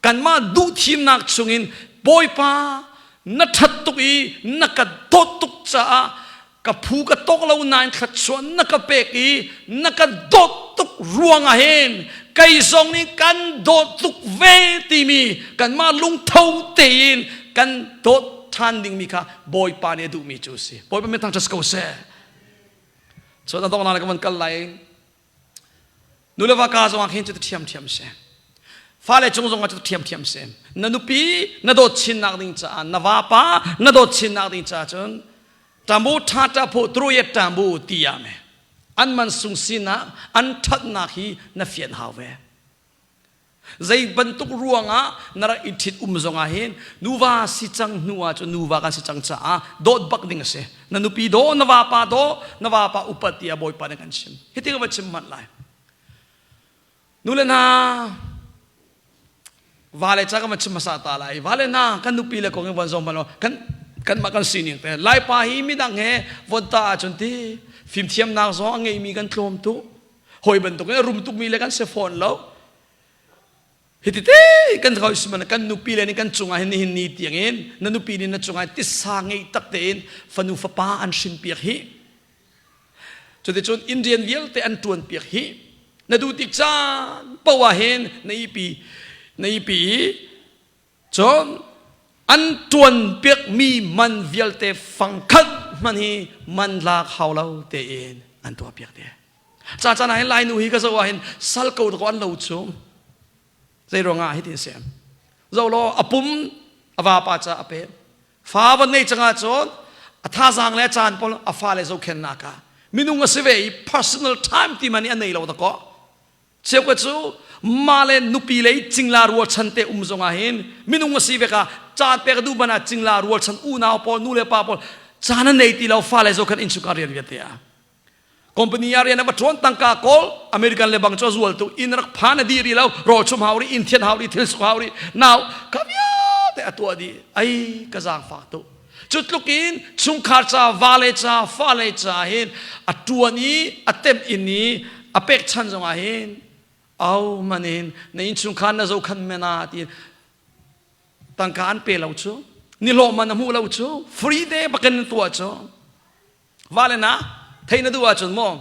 kanmah duhthimnak chungin Bawipa na ṭhat tuk i na ka dawt tuk caah ka phu ka tawk lo nain thluachuah na ka pek i na ka dawt tuk ruangah hin kei zong nih kan dawt tuk ve timi kanmah lungtho tein kan dawt ṭhan dingmi kha Bawipa nih a duhmi cu a si. Bawipa min thangṭhat si ko seh. Cun a donghnak ka van kal lai. Nu le va ka zongah khin cu ṭhiamṭhiam si. Fale cung zongah cu ṭhiamṭhiam si. Na nupi na dawt chinnak ding caah na vapa na dawt chinnak ding caah cun ṭambu ṭha ṭa phu truye ṭambu ti ah me an man sung sinak an ṭhatnak hi na fian hau ve. Zei bantuk ruangah na rak i ṭhit um zongah hin nuva si cang hnu ah cun nuva kan si cang caah dawt bak ding a si. Na nupi daw, na vapa daw, na vapa upat tiah Bawipa nih kan chim. Hiti ka va chim hmanh lai. Nu le hna, vale ca ka van chim hmasa ta lai. Vale hna, kan nupi le kong in von zong hmanh kan kanmah kan sining te. Laipa hi midang he von ta ahcun ti fimthiamnak zong a ngeimi kan tlawm tu. Hawi bantuk in a rum tukmi le kan si fawn lo. Hiti te kan kau si man kan nupi le nih kan cungah hin nihin ni tiangin na nupi nih na cungah tissa ngei tak tein fanu fapa an hrin piak hi. Cuticun Indian vialte an tuan piak hi. Na duh tik caan poah hin na ipi na ipi i Cun an ṭuanpiakmi man vialte fangkhat hmanh hi man lak hau lo tein an tuahpiak te. Ca caan ah hin Lainu hi ka zoh ah hin sal ko dakaw an lo cu. Zei ruangah hitin si. Zoh law a pum a vapa ca a pek. Fa van nei cangah cun a thazaang le a caan pawl a fale zohkhennak ah minung a si ve i personal time ti man hi a nei lo dakaw. Cheukhat cu mah le nupi lei cingla rualchan te um zongah hin minung a si ve ka caan pek duh ban ah cingla rualchan unau pawl nu le pa pawl caan an nei ti lo fale zo khan innchungkhar rian vialte ah company ah rian a va ṭuan tangka kawl American le bang cu a zual tu inn rak phan a di ri lo rawl chum hau ri inn thian hau ri thil suk hau ri nau ka vialte a tuah dih ai ka zaangfak tu cu tluk in chungkhar ca vale ca fale ca hin a ṭuan i a temh in i a pekchan zongah hin au manin na innchungkhar na zohkhan mena ti tangka an pe lo cu nihlawh man a hmuh lo cu free te bakin tuah cu vale na thei na duh ahcun maw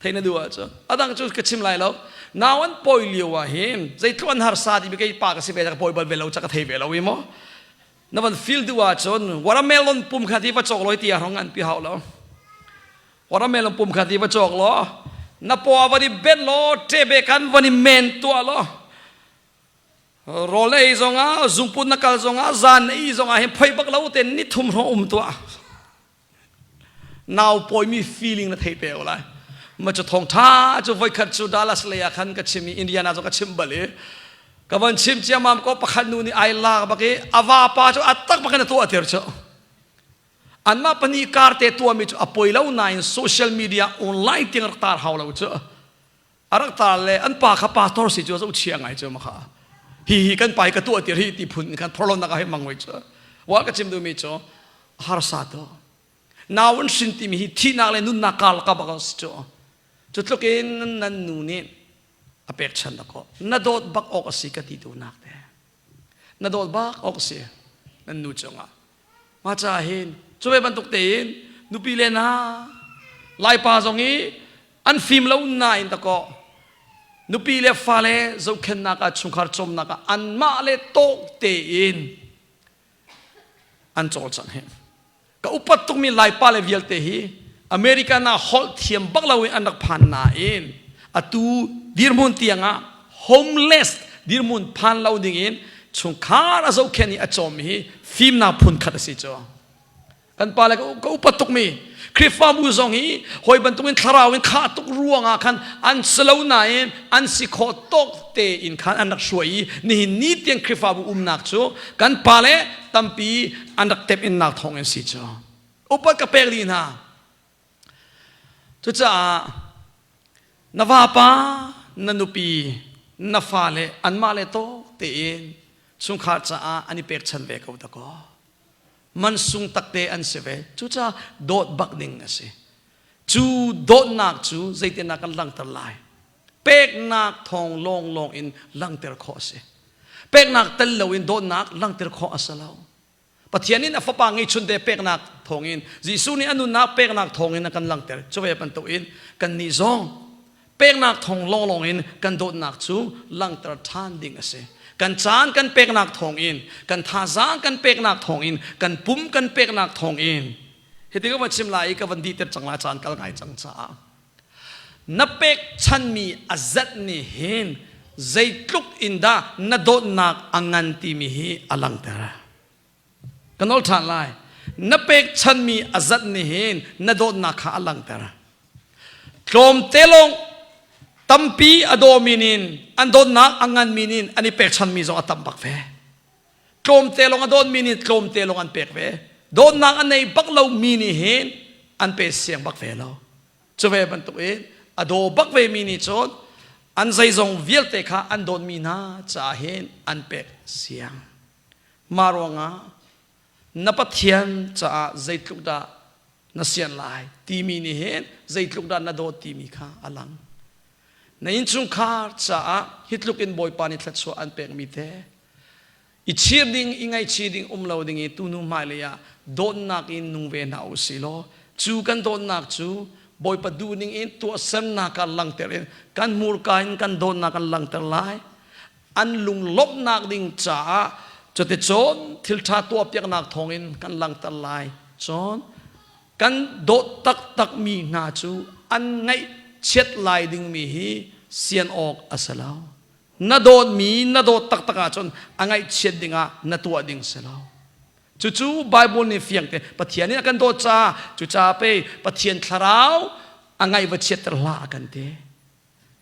thei na duh ahcun adang cu ka chim lai lo nau an pawi lio ah hin zeitluk an harsa ti kei pa ka si ve ka pawi bal ve lo ca ka thei ve lo i maw na van feel duh ahcun watermelon pum kha ti va cawk law ti ah rong an pi hau lo watermelon pum kha ti va cawk law na paw van i bet law ṭebe kan van i men tuah law rawl na ei zongah zungput na kal zongah zan na i zongah hin phoi bak lo ten ni thum hrawng um tuah nau pawimi feeling na thei pe lai ma cu thong tha cu voikhat cu Dallas lei ah khan ka chim i Indiana cu ka chim bal i ka van chim ciamam ko pakhat nu nih ai lak bak i a vapa cu a tak bak in a tuah tir cu anmah pahnih kar te tuahmi cu a poi lo nain social media online tiang rak tar hau lo cu a rak tar le an pa kha pastor si cu a zohchia ngai cu ma kha hi hi kan pa hi ka tuah tir hi ti phun khan phorhlawnak ah hei mang wei cu wa ka chim duhmi cu harsa to nau an hrin timi hi thihnak le nunnak karlak ah bak a si cu cu tluk in nan nu nih a pekchan ko na dawt bak awk a si ka ti tu nak te na dawt bak awk a si nan nu cungah mah caah hin cu ve bantuk tein nupi le na laipa zong i an fim lo nain dakaw nupi le fale zohkhennak ah chungkhar cawmnak ah anmah le tawk tein an cawlcangh hi ka upat tukmi laipa le vialte hi American ah holh thiam bak lo in an rak phan nain atu dirhmun tiang ah homeless dirhmun phan lo ding in chungkhar a zohkhenh i a cawm hi fimnak phun khat a si cu. Kan pa le ka upat tukmi Khrihfabu zong hi hawi bantukin thlarau in khah tuk ruangah khan an si lo nain an si khawh tawk tein khan an rak hruai i nihin ni tiang Khrihfabu umnak cu kan pa le tampi an rak tep innak thawng in si cu. Upat ka pek dih hna. Cucaah na vapa, na nupi, na fale anmah le tawk tein chungkhar caah an i pekchan ve ko dakaw. Mansung takte an si ve. Cucaah dawt bak ding a si. Cu dawtnak cu zeitindah kan langhter lai? Peknak thawng lawnglawng in langhter khawh a si. Peknak tel loin dawtnak langhter khawh a si lo. Pathian in a fapa ngeihchunte peknak thawngin Jesuh nih a nunnak peknak thawngin a kan langhter. Cu ve bantukin kannih zong peknak thawng lawnglawng in kan dawtnak cu langhter ṭhan ding a si. Kan caan kan peknak thawngin, kan thazaang kan peknak thawngin, kan pum kan peknak thawngin hiti ka van chim lai i ka van dihter cang lai caan kal ngai cang caah na pekchanmi a zat nih hin zeitluk in dah na dawtnak a ngan timi hi a langhter. Ka nawl ṭhan lai. Na pekchanmi a zat nih hin na dawtnak kha a langhter. Tlawmte lawng tampi a dawmi nin an dawtnak a nganmi nin an i pekchanmi zong a tam bak ve. Tlawmte lawng a dawtmi nih tlawmte lawng an pek ve. Dawtnak a nei bak lomi nih hin an pe siang bak ve lo. Cu ve bantukin a daw bak ve mi nih cun an zeizong vialte kha an dawtmi hna caah hin an pek siang. Mah ruangah na Pathian caah zeitluk dah na sian lai timi nih hin zeitluk dah na dawt timi kha a lang. Na innchungkhar caah hi tluk in Bawipa nih thluachuah an pekmi te i chir ding i ngaihchih ding um lo ding i tunu hmailei ah dawtnak in nung ve hna u si law cu kan dawtnak cu Bawipa duhning in tuahsernak ah langhter in kan hmurka in kan dawtnak kan langhter lai. An lunglawmhnak ding caah cuticun thilṭha tuahpiaknak thawngin kan langhter lai. Cun kan dawt taktakmi hna cu an ngaihchiat lai dingmi hi sian awk a si lo. Na dawtmi na dawt taktak ahcun a ngaihchiat dingah na tuah ding si lo. Cucu Bible nih fiang te Pathian nih a kan dawt caah cucaah pei Pathian thlarau a ngaih va chiatter hlah a kan ti.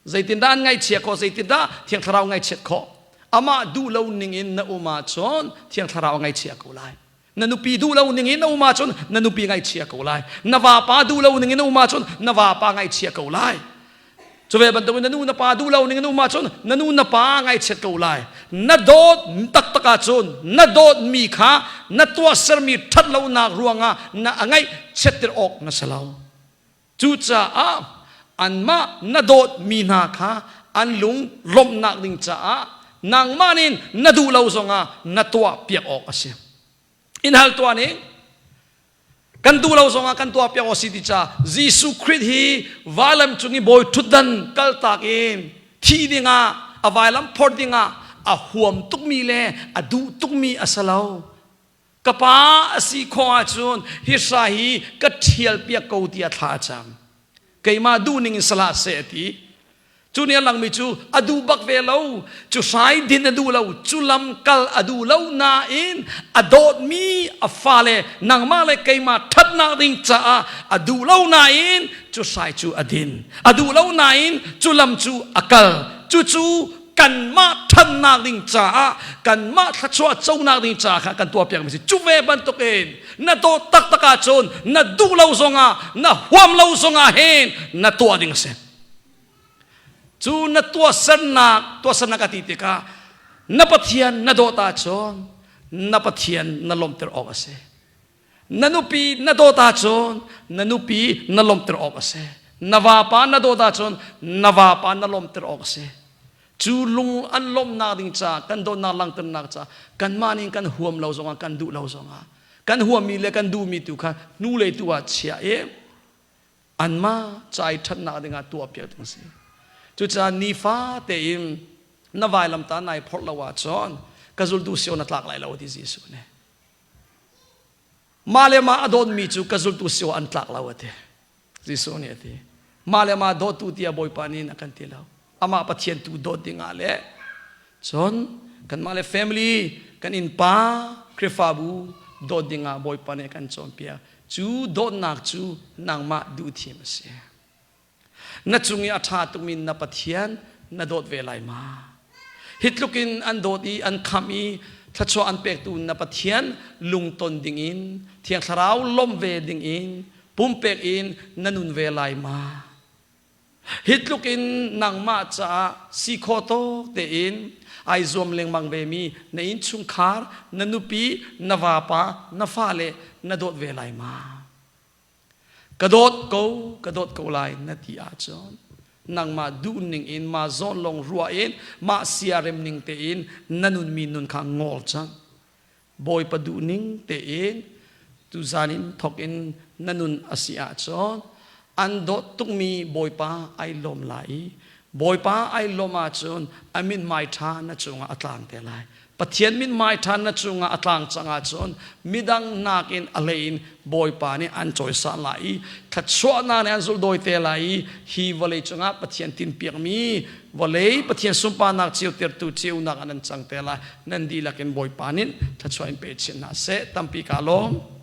Zeitindah an ngaihchia khawh? Zeitindah Thiang Thlarau ngaihchiat khawh? Amah duh lo ning in na um ahcun Thiang Thlarau a ngaihchia ko lai. Na nupi duh lo ning in na um ahcun na nupi ngaihchia ko lai. Na vapa duh lo ning in na um ahcun na vapa ngaihchia ko lai. Cu ve bantukin na nu na pa duh lo ning in na um ahcun na nu na pa ngaihchiat ko lai. Na dawt taktak ahcun na dawtmi kha na tuahsermi ṭhatlonak ruangah na a ngaihchiatter awk na si lo. Cucaah anmah na dawtmi hna kha an lung lawmhnak ding caah nangmah nih na duh lo zongah na tuah piak awk a si. In hal tuah ning kan duh lo zongah kan tuah piak awk a si ti caah Jesuh Khrih hi vailam cung i bawi ṭhutdan kaltak in thi dingah a vailam phorh dingah a huam tukmi le a duh tukmi a si lo. Ka pa a si khawh ahcun hi hra hi ka ṭhial piak ko tiah thla a cam. Keimah duhning in salah seh a ti. Cu nih a langmi cu a duh bak ve lo, cu hrai din a duh lo, cu lam kal a duh lo nain a dawtmi a fale nangmah le keimah ṭhatnak ding caah a duh lo nain cu hrai cu a din. A duh lo nain cu lam cu a kal. Cucu kanmah ṭhannak ding caah kanmah thluachuah conak ding caah kha kan tuahpiakmi si. Cu ve bantukin na dawt taktak ahcun na duh lo zongah na huam lo zongah hin na tuah ding a si. Cu na tuahsernak tuahsernak a ti tikah na Pathian na dawt ahcun na Pathian na lawmhter awk a si. Na nupi na dawt ahcun na nupi na lawmhter awk a si. Na vapa na dawt ahcun na vapa na lawmhter awk a si. Cu lung an lawmhnak ding ca, kan dawtnak langhternak ca, kanmah nih kan huam lo zongah, kan duh lo zongah, kan huammi le kan duhmi tu kha hnulei tu ah chia i anmah ca i ṭhatnak dingah tuahpiak ding a si. Cucaah nifa tein na vailamtah nai phorh lo ahcun ka zultu si awk na tlak lai lo ti Jesuh nih. Mah le mah a dawtmi cu ka zultu si awk an tlak lo a ti. Jesuh nih a ti. Mah le mah dawtu tiah Bawipa nih a kan ti lo. Amah Pathian tu dawt dingah le cun kanmah le family kan innpa Khrihfabu Dawt dingah Bawipa nih a kan cawnpiak. Cu dawtnak cu nangmah duhthim a si. Na cung i a ṭha tukmi na Pathian na dawt ve lai ma? Hi tluk in an dawt i an khamh i thluachuah an pektu na Pathian lungton dingin Thiang Thlarau lawmh ve dingin pumpek in na nun ve lai ma? Hi tluk in nangmah caah si khawh tawk tein ai zuam lengmang vemi na innchungkhar, na nupi, na vapa, na fale na dawt ve lai ma? Ka dawt ko, ka dawt ko lai na ti ahcun nangmah duhning in mah zawn lawng ruah in mah siarem ning tein na nunmi nun kha ngol cang. Bawipa duhning tein tuzan in thawk in na nun a si ahcun an dawt tukmi Bawipa ai lawm lai i Bawipa ai lawm ahcun a mithmai ṭha na cungah a tlang te lai. Pathian mithmai ṭha na cungah a tlang cang ahcun midang nakin a hlei in Bawipa nih an cawisan lai i thluachuahnak nih an zulhdawi te lai i hi vawlei cungah Pathian tinhpiakmi vawlei Pathian sunparnak ceutertu ceunak ah nan cang te lai. Nan dihlak in Bawipa nih thluachuah in pe chin hna seh. Tampi kaa lawm.